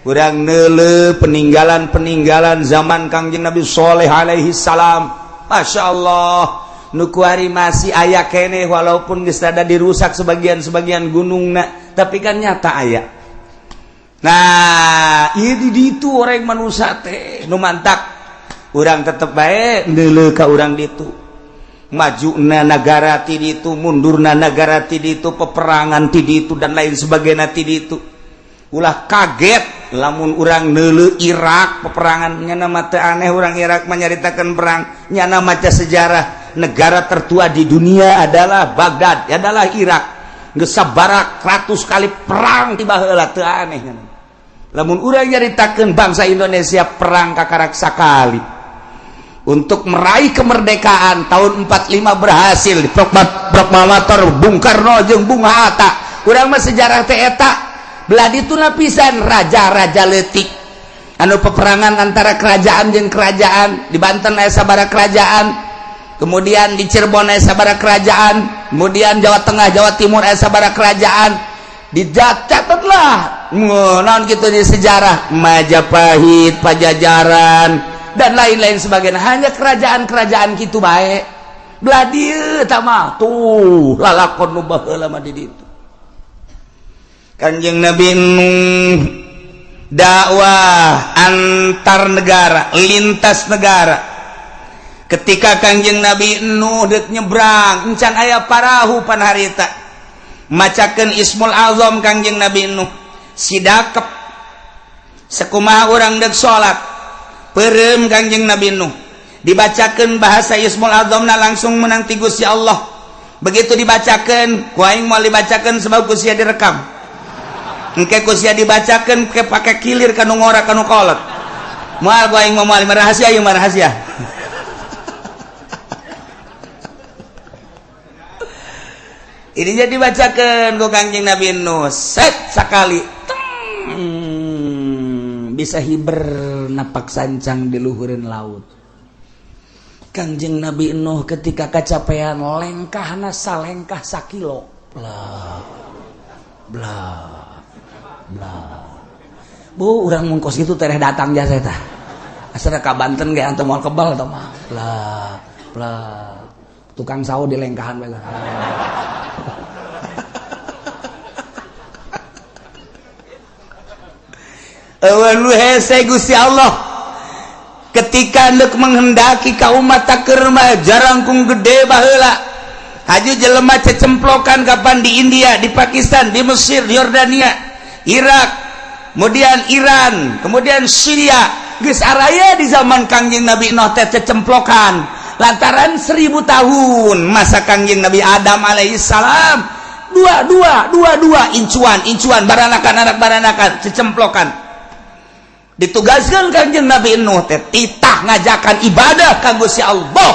Urang neuleuh peninggalan-peninggalan zaman Kangjeng Nabi Soleh alaihi salam. Masya Allah, nu kuari masih aya keneh walaupun geus rada dirusak sebagian-sebagian gunungna, tapi kan nyata aya. Nah, ieu di ditu orang manusia teh nu mantak urang tetep bae neuleuh ka urang ditu. Maju na negara ti ditu, mundurna negara ti ditu, peperangan ti ditu dan lain sebagainya ti ditu. Ulah kaget lamun urang neuleuh Irak peperangan, nyana mah teu aneh urang Irak menyaritakan perang, nyana maca sejarah negara tertua di dunia adalah Baghdad, adalah Irak. Geus sabarak ratus kali perang tiba heula teu aneh nyana. Lamun urang nyaritakeun bangsa Indonesia perang kakarak sakali untuk meraih kemerdekaan tahun 45 berhasil di proklamator Bung Karno jeung Bung Hatta. Urang mah sejarah teh eta belah ditu lapisan raja-raja leutik anu peperangan antara kerajaan jeung kerajaan. Di Banten aya sabaraha kerajaan, kemudian di Cirebon aya sabaraha kerajaan, kemudian Jawa Tengah, Jawa Timur aya sabaraha kerajaan. Dicatatlah naon gitu di sejarah Majapahit, Pajajaran dan lain-lain sebagainya, hanya kerajaan-kerajaan gitu baik. Belah dieu tah mah tuh lalakon nu baheula mah di ditu. Kanjeng Nabi Nuh dakwah antar negara, lintas negara. Ketika Kanjeng Nabi Nuh dek nyebrang, encan aya parahu pan harita, macakeun Ismul Azam Kanjeng Nabi Nuh sidakep sekumaha urang dek salat perem. Kanjeng Nabi Nuh dibacakan bahasa Ismul Azamna langsung menang ti Gusti Allah. Begitu dibacakan ku aing mau dibacakan sebab ku sia direkam, engke ku sia dibacakan ke pake kilir kanu ngora kanu kolot. Moal ku aing mau, moal rahasia ieu mah, rahasia. Ini jadi dibacakan ku Kanjeng Nabi Nuh set sakali teng, bisa hiber napak sancang di luhureun laut. Kangjeng Nabi Nuh ketika kecapean lengkahna salengkah sakilo, bla bla bla. Bu, urang mun kos kitu tereh datang jasa eta asal ka Banten ge antum moal kebal tah mah. Bla bla, tukang sawo di lengkahan bae. Eueuh hese Gusti Allah ketika ndek menghendaki ka umat keur mah jarangkung gede baheula haju jelema cecemplokan kapan di India, di Pakistan, di Mesir, di Yordania, Irak, kemudian Iran, kemudian Syria. Geus araya di zaman Kangjeng Nabi Nuh teh cecemplokan lantaran 1000 tahun masa Kangjeng Nabi Adam alaihi salam, dua dua dua dua incuan incuan baranakan anak baranakan cecemplokan. Ditugaskan Kangjeng Nabi Nuh teh titah Ngajakan ibadah kanggo si Allah,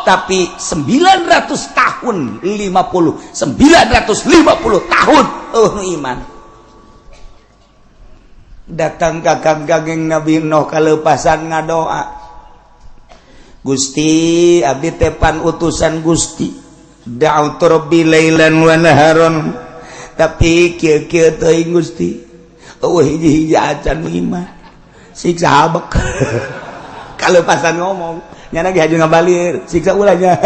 tapi 900 tahun 50, 950 tahun, oh, iman. Datang ka Kangjeng Nabi Nuh, kalepasan ngadoa, "Gusti, abdi teh pan utusan Gusti, da'autu rabbi lailan wa naharon, tapi kieu kieu teuing Gusti, euweuh hiji-hiji acan iman, siksa habek." Kalepasan ngomong, nyana ge haju ngabalir, siksa ulahnya.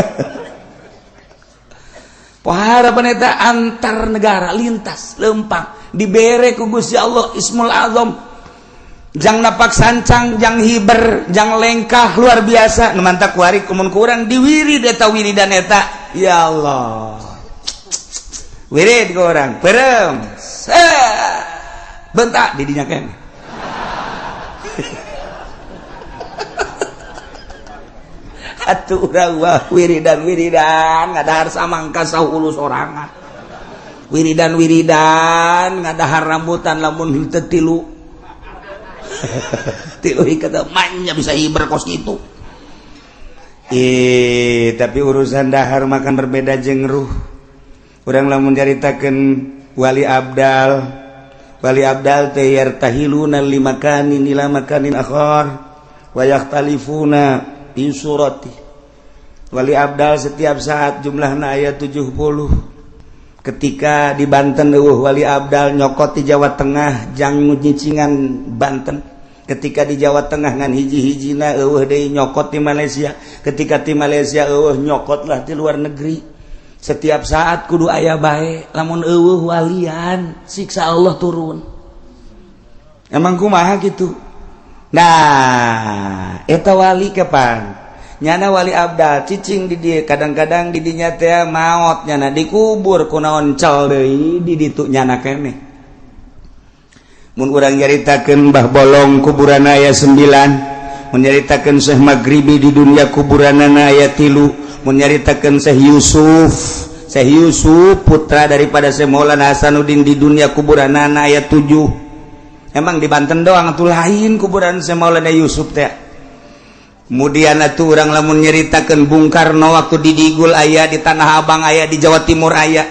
Pohara eta antar negara lintas lempang dibere ku Gusti Allah Ismul Azam jang napak sancang, jang hiber, jang lengkah luar biasa. Nu mantak kuari kumun kurang diwirid eta, wiridan eta, ya Allah, wirid ke orang perem bentak didinya keneh. Atuh urang wah wiridan wiridan ngadahar samangka sahulu sorangan, wiridan wiridan ngadahar rambutan, lamun henteu tilu tilu ikat manya bisa hiber kos gitu. Eh, tapi urusan dahar makan berbeda jeung ruh. Urang lamun nyaritakeun wali abdal, wali abdal teh yartahiluna limakanin ila makanin akhar wa yakhtalifuna fi surati. Wali abdal setiap saat jumlahna aya 70. Ketika di Banten euweuh wali abdal, nyokot di Jawa Tengah jang nyicingan Banten. Ketika di Jawa Tengah ngan hiji-hijina, euweuh deui, nyokot di Malaysia. Ketika di Malaysia euweuh, nyokot lah di luar negeri. Setiap saat kudu aya bae. Lamun euweuh walian, siksa Allah turun. Emang kumaha gitu? Nah, eta wali kapan nyana wali abdal cicing di dia, kadang-kadang di dinya teh maot nyana, dikubur, kunaon cal deui di ditu nyana keneh. Mun urang nyaritakeun Mbah Bolong, kuburan aya 9. Mun nyaritakeun Syekh Maghribi, di dunia kuburanana aya 3. Mun nyaritakeun Syekh Yusuf, Syekh Yusuf putra daripada Syekh Maulana Hasanuddin, di dunia kuburanana aya 7. Emang di Banten doang tuh lain kuburan Syekh Maulana Yusuf teh? Kemudian atuh urang lamun nyeritakeun Bung Karno, waktu di Digul aya, di Tanah Abang aya, di Jawa Timur aya.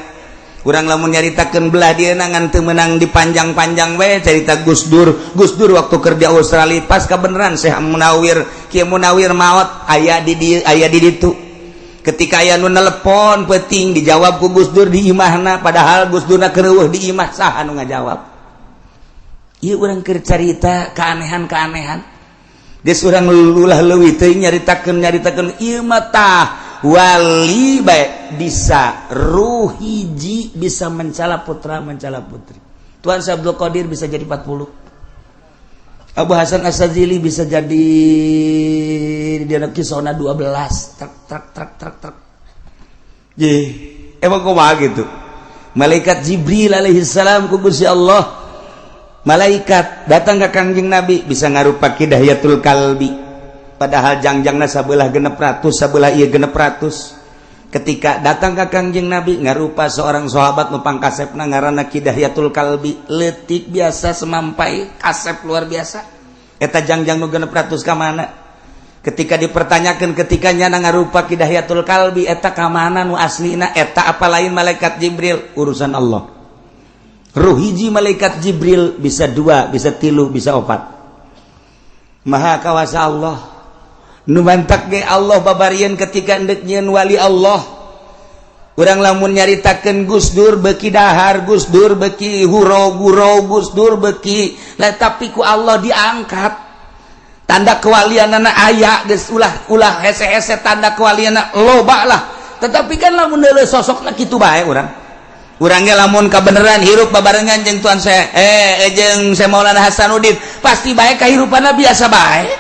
Urang lamun nyaritakeun belah dia ngan teu meunang dipanjang-panjang we cerita Gus Dur. Gus Dur waktu kerja Australia, pas kebenaran Syekh Munawir, Kiai Munawir maot, aya di dieu, aya di ditu. Ketika aya nu nelepon penting, dijawab ku Gus Dur di imahna, padahal Gus Durna keur di imah. Saha nu ngajawab? Ieu urang keur carita keanehan-keanehan. Geus urang ulah leuwih teuing nyaritakeun nyaritakeun ieu mah. Tah, wali bae bisa ruh hiji bisa mencala putra, mencala putri. Tuan Syekh Abdul Qadir bisa jadi 40. Abu Hasan Asy-Syadzili bisa jadi di anak kisona 12, truk truk truk truk truk. Ye, emang kumaha gitu? Malaikat Jibril alaihi salam ku Gusti Allah, malaikat datang ke Kangjeng Nabi bisa ngarupa Ki Dihyatul Kalbi, padahal jangjangna sabelah 600, sabelah ieu 600. Ketika datang ke Kangjeng Nabi ngarupa seorang sahabat nu pangkasepna, ngaranna Ki Dihyatul Kalbi, leutik biasa semampai, kasep luar biasa. Eta jangjang nu 600 ka mana? Ketika dipertanyakan, ketika nyana ngarupa Ki Dihyatul Kalbi, eta ka mana nu aslina eta, apa lain malaikat Jibril? Urusan Allah. Ruh hiji malaikat Jibril bisa dua, bisa tilu, bisa opat. Maha kawasa Allah. Nu mantak ge Allah babarian ketika endek nyieun wali Allah. Urang lamun nyaritakeun Gus Dur beki dahar, Gus Dur beki huro guro, Gus Dur beki lah, tapi ku Allah diangkat. Tanda kewalianana aya geus, ulah ulah hese-hese, tanda kewalianana loba lah. Tetapi kan lamun deuleu sosokna kitu bae urang. Urangnya lamun kebenaran hirup babarengan jeung Tuan saya, jeung Syekh Maulana Hasanuddin, pasti baik kehidupannya biasa baik.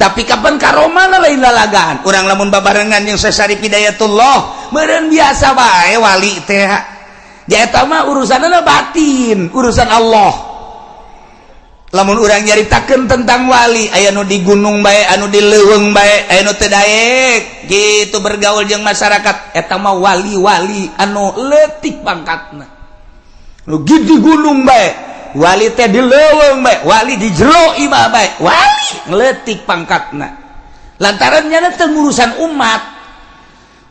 Tapi kapan karomana lain lalagaan. Urang lamun babarengan jeung Syekh Syarif Hidayatullah, meureun biasa bae wali teh. Eta mah urusanna batin, urusan Allah. Lamun urang nyaritakeun tentang wali, aya nu di gunung bae, anu di leuweung bae, aya nu teu daek gitu bergaul jeung masyarakat. Eta mah wali-wali anu leutik pangkatna, nu di gunung bae. Wali teh di leuweung bae, wali di jero imah bae, wali ngeletik pangkatna lantaran nyana teu ngurusan umat.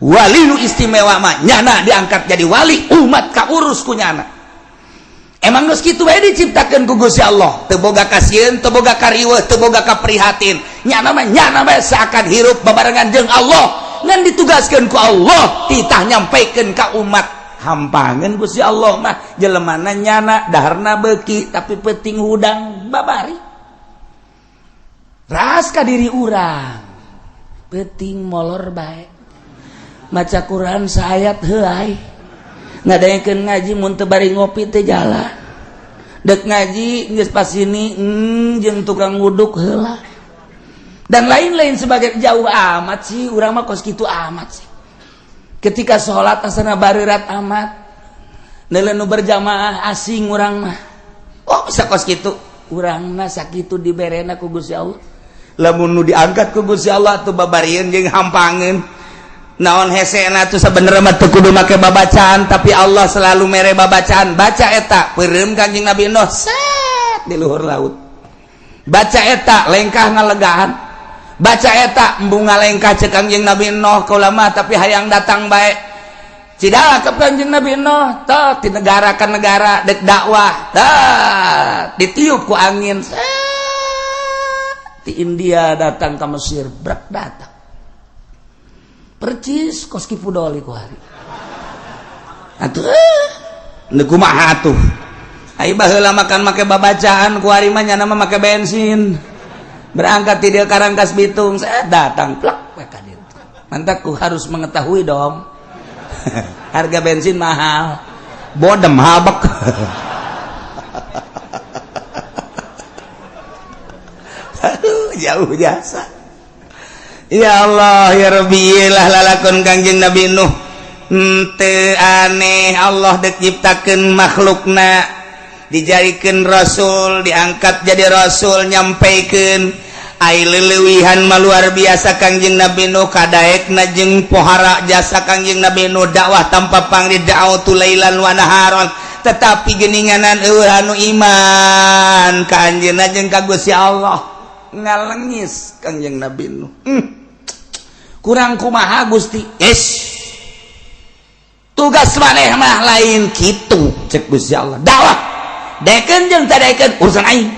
Wali nu istimewa mah nyana diangkat jadi wali, umat kaurus ku nyana. Emang geus kitu bae diciptakeun ku Gusti Allah, teu boga kasieun, teu boga kariweuh, teu boga kaprihatin. Nyana mah nyana bae, seakan hirup babarengan jeung Allah, ngan ditugaskeun ku Allah titah nyampaikeun ka umat. Hampangeun Gusti Allah mah jelemana nyana daharna beuki tapi penting hudang babari. Ras ka diri urang, penting molor bae, maca Quran saayat heuay, ngadaekeun ngaji mun teu bari ngopi teu jalan, dek ngaji geus pas ini jeung tukang wuduk heula dan lain-lain sebagai. Jauh amat sih urang mah, kos kitu amat sih. Ketika sholat asana barerat amat, neuleun nu berjamaah asing urang mah. Oh, bisa kos kitu urang mah, sakitu diberena ku Gusti Allah. Lamun nu diangkat ku Gusti Allah tuh babarieun jeung hampangeun. Naon hesena tuh? Sebenarnya mah teu kudu make babacaan, tapi Allah selalu mere babacaan. Baca eta, peureum Kanjeng Nabi Nuh set di luhur laut. Baca eta, lengkah ngalegaan. Baca eta, embung ngalengkah cek Kanjeng Nabi Nuh, kaula mah tapi hayang datang bae. Cidakep Kanjeng Nabi Nuh tah di negara ke negara dek dakwah, tah ditiup ku angin set di India, datang ke Mesir, brak datang percis kos Ki Fudoli ku hari atuh. Nu kumaha atuh? Ai baheula makan make babacaan, ku hari mah nyana mah make bensin. Berangkat ti dieu Karangkas Bitung, saya datang plak we ka ditu. Mantak ku harus mengetahui dong. Harga bensin mahal. Bodem habek. Aduh, jauh jasa. Ya Allah ya Rabbi, lah lalakon Kangjeng Nabi Nuh. Henteu aneh Allah dek nyiptakeun makhlukna, dijadikan rasul, diangkat jadi rasul, nyampaikan. Ai leuwihan mah luar biasa Kangjeng Nabi Nuh, kadaekna jeung pohara jasa Kangjeng Nabi Nuh, dakwah tanpa pangli, da'autu lailan wa naharon, tetapi geninganan eueuh anu iman ka anjeunna jeung ka Gusti Allah. Ngalengis Kangjeng Nabi Nuh. Kurang kumaha Gusti? Yes, tugas maneh mah lain kitu cek Gusti Allah. Dakwah daekeun jeung teu daekeun urusan aing,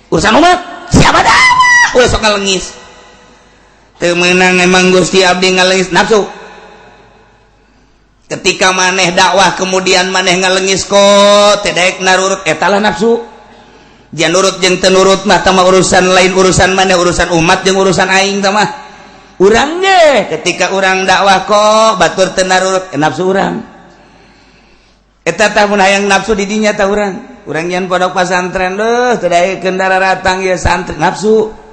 urusan umat siapa dakwah. Ulah sok ngalengis, teu meunang emang Gusti abdi ngalengis. Nafsu. Ketika maneh dakwah kemudian maneh ngalengis kok teu daek narurut, eta lah nafsu. Jangan nurut jeung teu nurut mah tama urusan lain, urusan maneh, urusan umat jeung urusan aing tah mah. Urang ge ketika urang dakwah kok batur teu narurut, nafsu urang eta tah. Mun hayang nafsu di dinya tah urang, urang nyian pondok pasantren deuh teu daekeun daratang ieu santri, nafsu.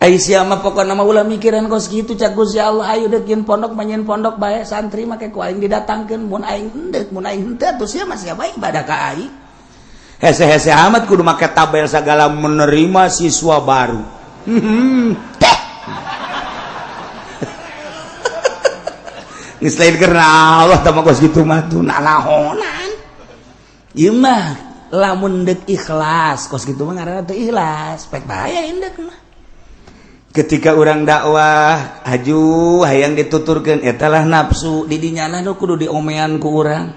Ai sia mah pokona mah ulah mikiran kos kitu cak Gusti Allah. Ayo deuk nyeun pondok mah nyeun pondok bae, santri make ku aing didatangkeun mun aing henteu. Mun aing henteu atuh sia mah sia bae ibadah ka aing. Hese-hese amat kudu make tabel segala, menerima siswa baru. Teh geus lain karena Allah tah mah kos kitu mah tuh nanahonan. Ieu mah lamun deuk ikhlas kos kitu mah ngaranna teu ikhlas, pek bahaya indek mah. Ketika orang dakwah aju hayang dituturkeun, eta lah nafsu. Di dinya nu kudu diomean ku urang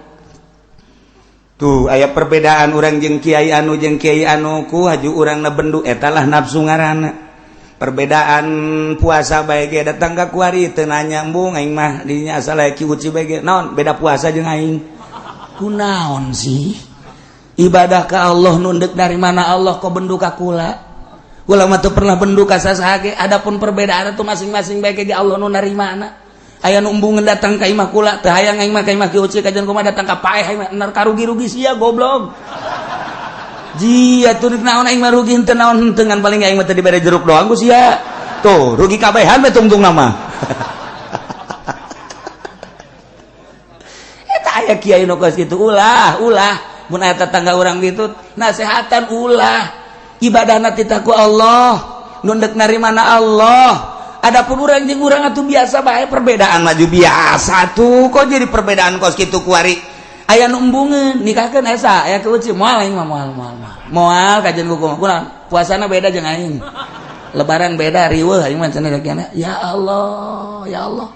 tuh, aya perbedaan urang jeung kiai anu jeung kiai anu, ku haju urang na bendu, eta lah nafsu ngaranna. Perbedaan puasa bae ge datang ka kuari teu nanya, embung aing mah dinya asal aya Ki Uci bae ge. Naon beda puasa jeung aing? Kunaon sih? Ibadah ka Allah nunduk dari mana Allah kok bendu ka kula? Kula mah teu pernah bendu ka sasaha ge. Adapun perbedaan itu masing-masing bae ge Allah nu narimana. Aya nu embungeun datang ka imah kula, teu hayang aing mah ka imah Ki Uci kajian kumaha, datang ka paeh aing mah nar karugi-rugi sia goblok. Jia tuh naon aing mah rugi henteu naon henteu, ngan paling aing mah teu dibere jeruk doang ku sia. Tuh rugi kabehan we tungtung nama. Eta aya kiai nu kos kitu, ulah ulah mun aya tetangga urang gitu nasehatan ulah. Ibadahna titah ku Allah, nu deuk narimana Allah. Adapun urang jeung urang atuh biasa bae, perbedaan maju biasa tuh kok jadi perbedaan kos kitu kuari. Aya nu embungeun nikahkeun esa aya keuci, moal aing mah, moal moal moal. Moal kajian hukum kurang. Puasana beda jeung aing. Lebaran beda, riweuh aing mah cenah. Ya Allah, ya Allah.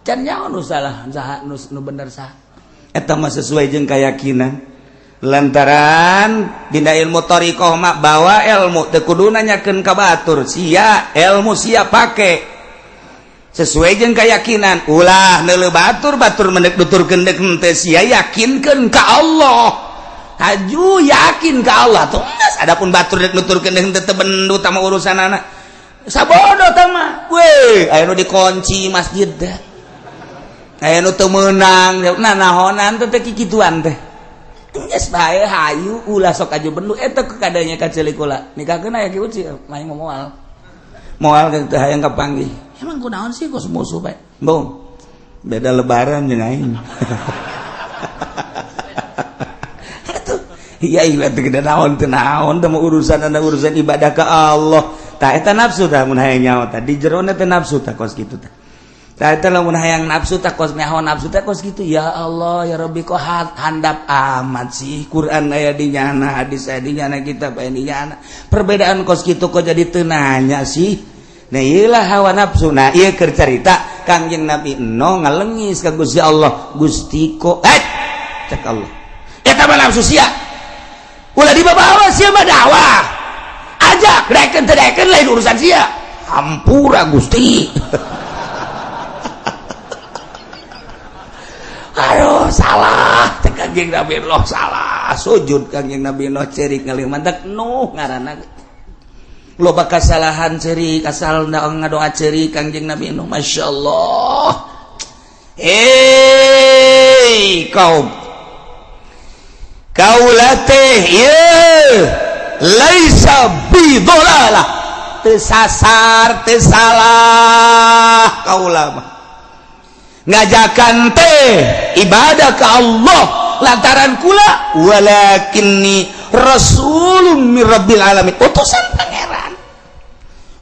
Can nyaho nu salah saha, nu bener saha. Eta mah sesuai jeung keyakinan, lantaran dina ilmu thariqah mah bawa ilmu teu kudu nanyakeun ka batur. Sia ilmu sia pake sesuai jeung keyakinan, ulah neuleuh batur. Batur mendek nuturkeun deuk henteu, sia yakinkeun ka Allah, haju yakin ka Allah tuh. Adapun batur dek nuturkeun deuk henteu, teu bendu tama urusanana. Sabodo tah mah we, aya nu dikunci masjid teh, aya nu teu meunang. Nah, nahonan teh teh kikituan teh? Geus bae, hayu ulah sok aju bendu eta kadanya ka ceulik kula. Nikahkeun aya ki uci, main mah moal. Moal teh hayang kapanggih. Emang kunaon sih kos musuh bae? Bong, beda lebaran jeung aing. Atuh, iya iya teh gede naon teu naon teh urusan anda, urusan ibadah ke Allah. Tah, eta nafsu tah, mun hayang nyaho tah di jerona teh nafsu tah kos kitu tah. Tah, eta lamun hayang nafsu tah kos nyaho nafsu teh kos kitu. Ya Allah, ya Rabbi, kok handap amat sih? Quran aya di nyana, hadis aya di nyana, kitab aya di nyana, perbedaan kos kitu kok jadi teu nanya sih? Nah, iyalah hawa nafsu. Nah, ieu keur carita Kangjeng Nabi Nuh ngalengis ka Gusti Allah, Gusti kok eh cek Allah, eta mah nafsu sia, ulah dibawa sia mah. Dakwah ajak, daekeun teu daekeun lain urusan sia. Hampura, Gusti. Aduh, salah cek Kangjeng Nabi Nuh, salah. Sujud Kangjeng Nabi Nuh, cerik ngalih mantak Nuh ngaranna. Loba kasalahan, cerik, asal ngadoa cerik Kangjeng Nabi Nuh. Masya Allah. Hei kaum, kaula teh ieu laisa bidolalah, teu sasar, teu salah. Kaula mah ngajakan teh ibadah ke Allah lantaran kula walakinni rasulun mir rabbil alamin, utusan Pangeran,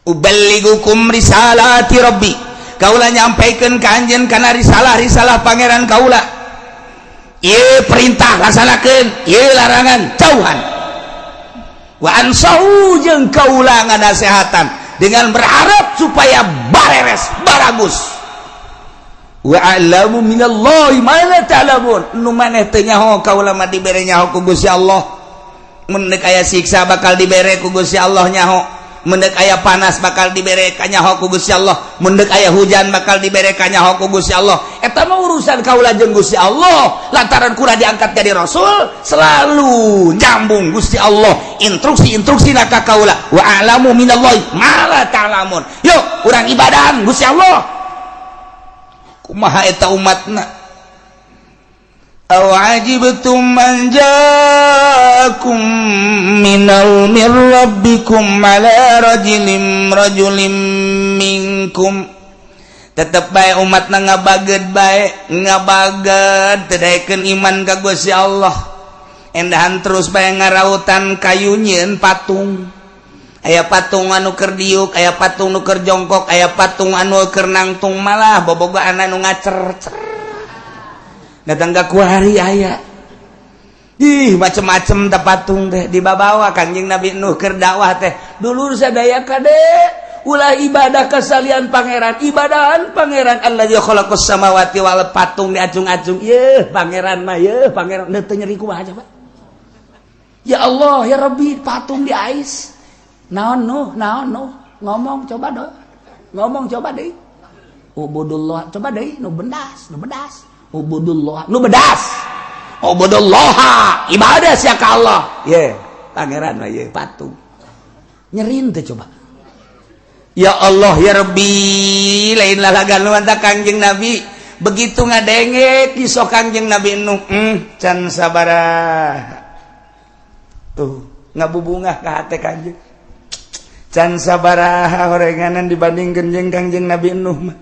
uballigukum risalati rabbi, kaula nyampaikan ka anjeun kana risalah-risalah Pangeran kaula. Ieu perintah laksanakeun, ieu larangan jauhan, wa ansahu, jeung kaula nganasehatan dengan berharap supaya bareres baragus, wa a'lamu minallahi ma la ta'lamun, nu maneh teu nyaho kaula mah dibere nyaho ku Gusti Allah. Mun deuk aya siksa bakal dibere ku Gusti Allah nyaho, mun deuk aya panas bakal dibere kanyaho ku Gusti Allah, mun deuk aya hujan bakal dibere kanyaho ku Gusti Allah. Eta mah urusan kaula jeung Gusti Allah, lantaran kula diangkat jadi rasul selalu nyambung Gusti Allah instruksi-instruksi ka kaula. Wa a'lamu minallahi ma la ta'lamun. Yuk urang ibadahan Gusti Allah. Kumaha eta umatna? Aw ajibtum an ja'akum minal min rabbikum ala rajulin minkum. Tetep bae umatna ngabaged bae, ngabaged teu daekeun iman ka Gusti Allah. Endahan terus bae ngarautan kayu, nyieun patung. Aya patung anu keur diuk, aya patung nu keur jongkok, aya patung anu keur nangtung, malah bobogaan anu ngacer datang ka kuari aya. Ih, macem-macem teh patung teh dibabawa. Kanjeng Nabi Nuh keur dakwah teh, dulur sadaya, kade ulah ibadah kasalian Pangeran, ibadahan Pangeran allazi khalaqas samawati wal, patung diacung-acung. Ye Pangeran mah, ye Pangeran teu nyeri kumaha coba? Ya Allah, ya Rabbi, patung di ais. Naon Nuh, naon Nuh? Ngomong coba do, ngomong coba deh. Ubudullah coba deh, nu bendas, nu bedas. Ubudullah, nu bedas. Ubudullah, ibadah sia ka Allah. Ye Pangeran mah, ye patung. Nyerin teh coba? Ya Allah, ya Rabbi, lain lalagan lu. Kangjeng Nabi begitu ngadenge kisah Kangjeng Nabi Nuh, can sabaraha tuh ngabubungah ka hate Kangjeng, can sabaraha horenganan dibandingkeun jeung Kangjeng Nabi Nuh mah.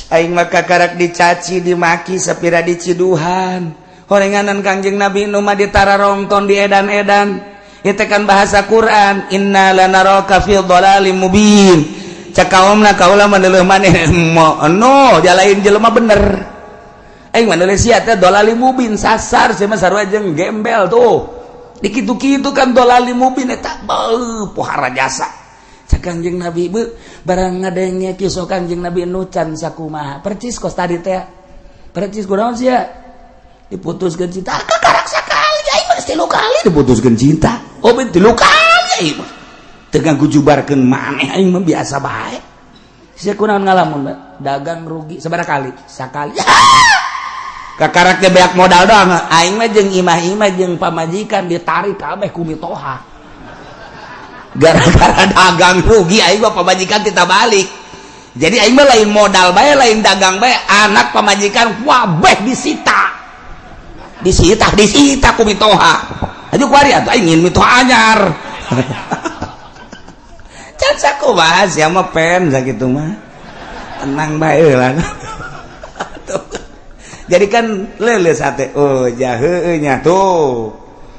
Aing mah kakarak dicaci, dimaki, sapira diciduhan. Horenganan Kangjeng Nabi Nuh mah ditararongton, di edan-edan. Itu kan bahasa Quran, inna lanaraka fi dhalalim mubin. Cek kaumna, kaula mah deuleuh maneh no jalain jelema bener. Aing mah Malaysia teh dolali mubin sasar sia mah sarua jeung gembel tuh. Di kitu-kitu kan dolali mubin eta beuh pohara jasa. Cak Kangjeng Nabi beuh barang ngadenge kisah Kangjeng Nabi nu can sakumaha. Percis kos tadi teh. Percis kunaon sia? Diputuskeun cinta. Kakarak sakali aing mah tilu kali diputuskeun cinta. Oh, ben tilu kali aing mah. Teu ngagujubarkeun maneh aing mah biasa bae. Sia kunaon ngalamun, Mbak? Dagang rugi sabaraha kali? Sakali. Kakaraknya beak modal doang. Aing mah jeung imah-imah jeung pamajikan ditarik kabeh ku mitoha. Gara-gara dagang rugi aing mah pamajikan kita balik. Jadi aing mah lain modal bae, lain dagang bae, anak pamajikan wabeh disita. Disita, disita ku mitoha. Aju kuari atuh aing ingin mitoha anyar. Can sakumaha sia mah pen sakitu mah. Tenang bae lah. Jadi kan leuleus sate, oh jaheunya tuh,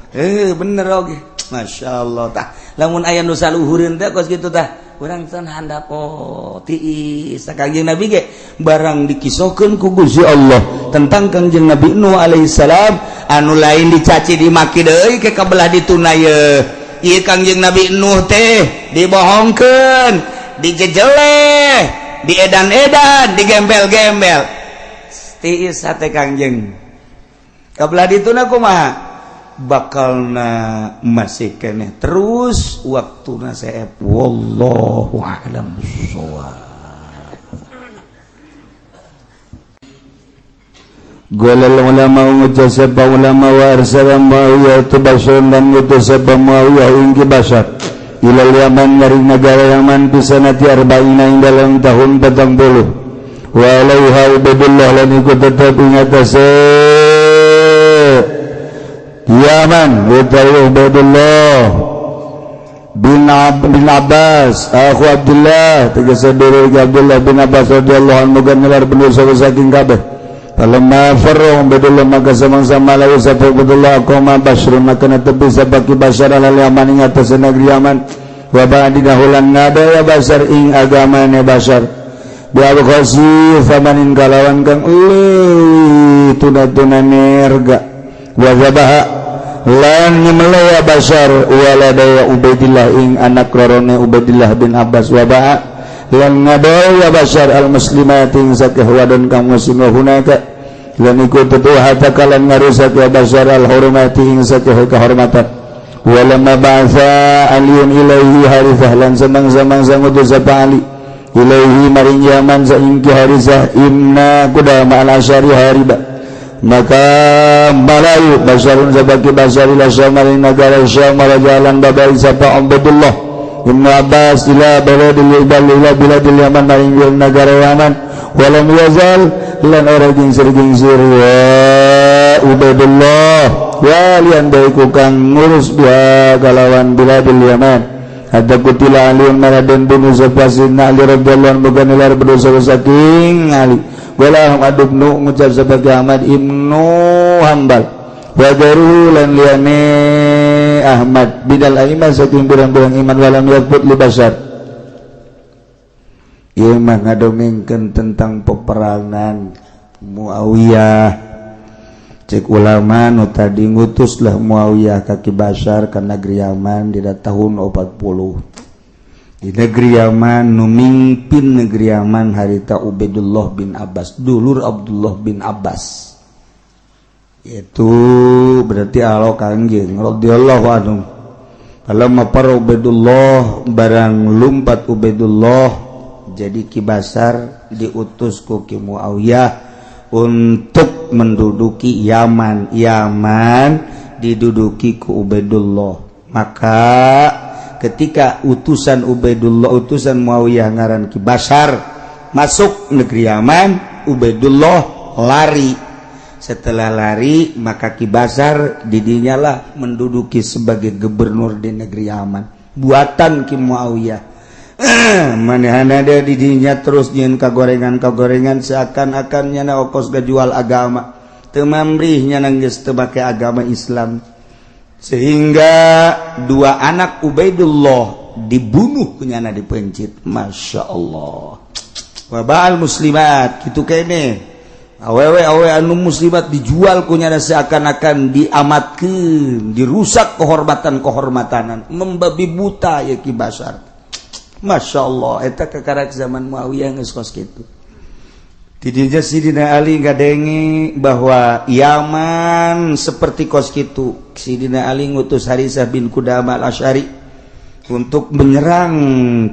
eh bener oge, masya Allah. Tah lamun aya nu saluhureun teh kos kitu tah urang can handap, oh tiis. Kangjeng Nabi ge barang dikisohkeun ku Gusti Allah tentang Kangjeng Nabi Nuh alaihissalam anu lain dicaci dimaki deui ke kabelah dituna ye. Ieu Kangjeng Nabi Nuh teh dibohongkeun, dijejeleh, diedan-edan, digembel-gembel. Tiis hate Kangjeng kabelah dituna kumaha bakalna masih keneh terus waktuna seep. Wallahu a'lam bissawab. Qala ulama ngucap sapa ulama wa arsala Muawiyah tu Bashar dan ngutus sapa Muawiyah ing ki Bashar ilal Yaman maring negara Yaman fi sanati arba'ina ing dalam tahun 40 wa alaiha Ubaidullah lan iku tetep ing atase Yaman utawi Ubaidullah bin Abbas akhu Abdullah tegese dulur Abdullah bin Abbas radhiyallahu anhu muga nyelar bener sapa saking kabeh. Falamma farra Ubaidullah maka samang-sama lalu sapa Ubaidullah qoma Bashrun maka netepi sapa ki Bashar alal Yaman ing atase negeri Yaman wa ba'dina hulan ngada ya Bashar ing agamane Bashar bi al-khasi thamanin kalawan kang leuwih tuna-tuna nerga wa zabaha lan nyemele ya Bashar walada ya Ubaidillah ing anak lorone Ubaidillah bin Abbas wa ba'a lan ngadol ya Bashar al muslimat ing sakeh wadon kang muslim wa hunaka lan iku tetu hatta kalan ngarusak ya Bashar al hurmati ing sakeh kehormatan. Walamma ba'atha Aliun ilaihi Harithah lan samang-samang ngutus sapa Ali ilaihi maring Yaman saingki Harithah ibna Qudamah al-Asyari hariba maka malayu Basharun sabaki Bashar ila Syam maring negara Syam jalan babai sapa Ubaidullah Ibnu Abbas ila baladil ila biladil Yaman maring negara Yaman walam yazal lan ora gingsir-gingsir wa Ubaidullah walian baiku kang ngurus biha kalawan biladil Yaman hatta kutila Aliun maraden bunuh sapa Sayyidina Ali radhiyallahu anhu bukan nilar berdosa saking Ali. Wala Ahmad ibnu ngucap sebagai Ahmad ibnu Hambal wa gairuhu lan liyane Ahmad bidal aimah saking pirang-pirang iman walam yakbut li Bashar. Ieu mah ngadongengkeun tentang peperangan Muawiyah. Cek ulama nu tadi ngutuslah Muawiyah ka Ki Bashar ka negeri Yaman di tahun 40. Di negeri Yaman nu mimpin negeri Yaman harita Ubaidullah bin Abbas, dulur Abdullah bin Abbas. Itu berarti alo Kangjeng radhiyallahu anhu. Falamma para Ubaidullah barang lumpat Ubaidullah jadi Ki Bashar diutus ku Ki Muawiyah untuk menduduki Yaman. Yaman diduduki ku Ubaidullah. Maka ketika utusan Ubaidullah, utusan Muawiyah ngaran Ki Bashar masuk negeri Yaman, Ubaidullah lari. Setelah lari maka Ki Bashar didinyalah menduduki sebagai gubernur di negeri Yaman buatan Ki Muawiyah. Manehana dia didinya terus nyieun kagorengan-kagorengan seakan-akan nyana okos gajual agama, teu mamrih nyana geus teu make agama Islam, sehingga dua anak Ubaidullah dibunuh ku nyana dipencit. Masya Allah, wabal muslimat gitu kene. Awewe awewe anu muslimat dijual ku nyana, seakan-akan diamatkeun, dirusak kehormatan-kehormatanan, membabi buta ya Ki Basar. Masya Allah, eta kakarak zaman Muawiyah geus kos kitu. Tidinya Sidina Ali ngadenge bahwa Yaman seperti kos kitu. Sidina Ali ngutus Harisah bin Kudama al-Asy'ari untuk menyerang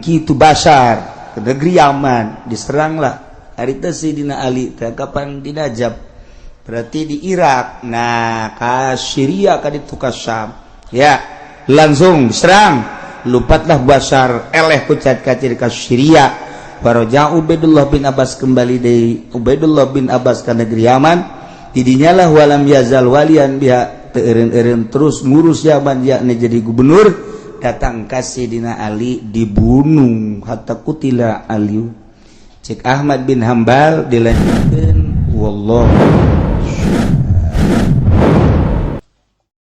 Kitu Basar ke negeri Yaman. Diseranglah hari itu Sidina Ali teh kapan di Najab, berarti di Irak. Nah, ka Syria, ka ditu, ka Syam ya, langsung serang. Lupatlah Basar, eleh kucat kacir ka Syria. Faraja Ubaidullah bin Abbas, kembali dari Ubaidullah bin Abbas ke negeri Yaman. Tidinya lah walam yazal walian biha, teu eureun-eureun terus ngurus Yaman, yakni jadi gubernur. Datang ka Sidina Ali, dibunuh, hatta kutila Ali. Cek Ahmad bin Hambal dilanjutkan, wallahu.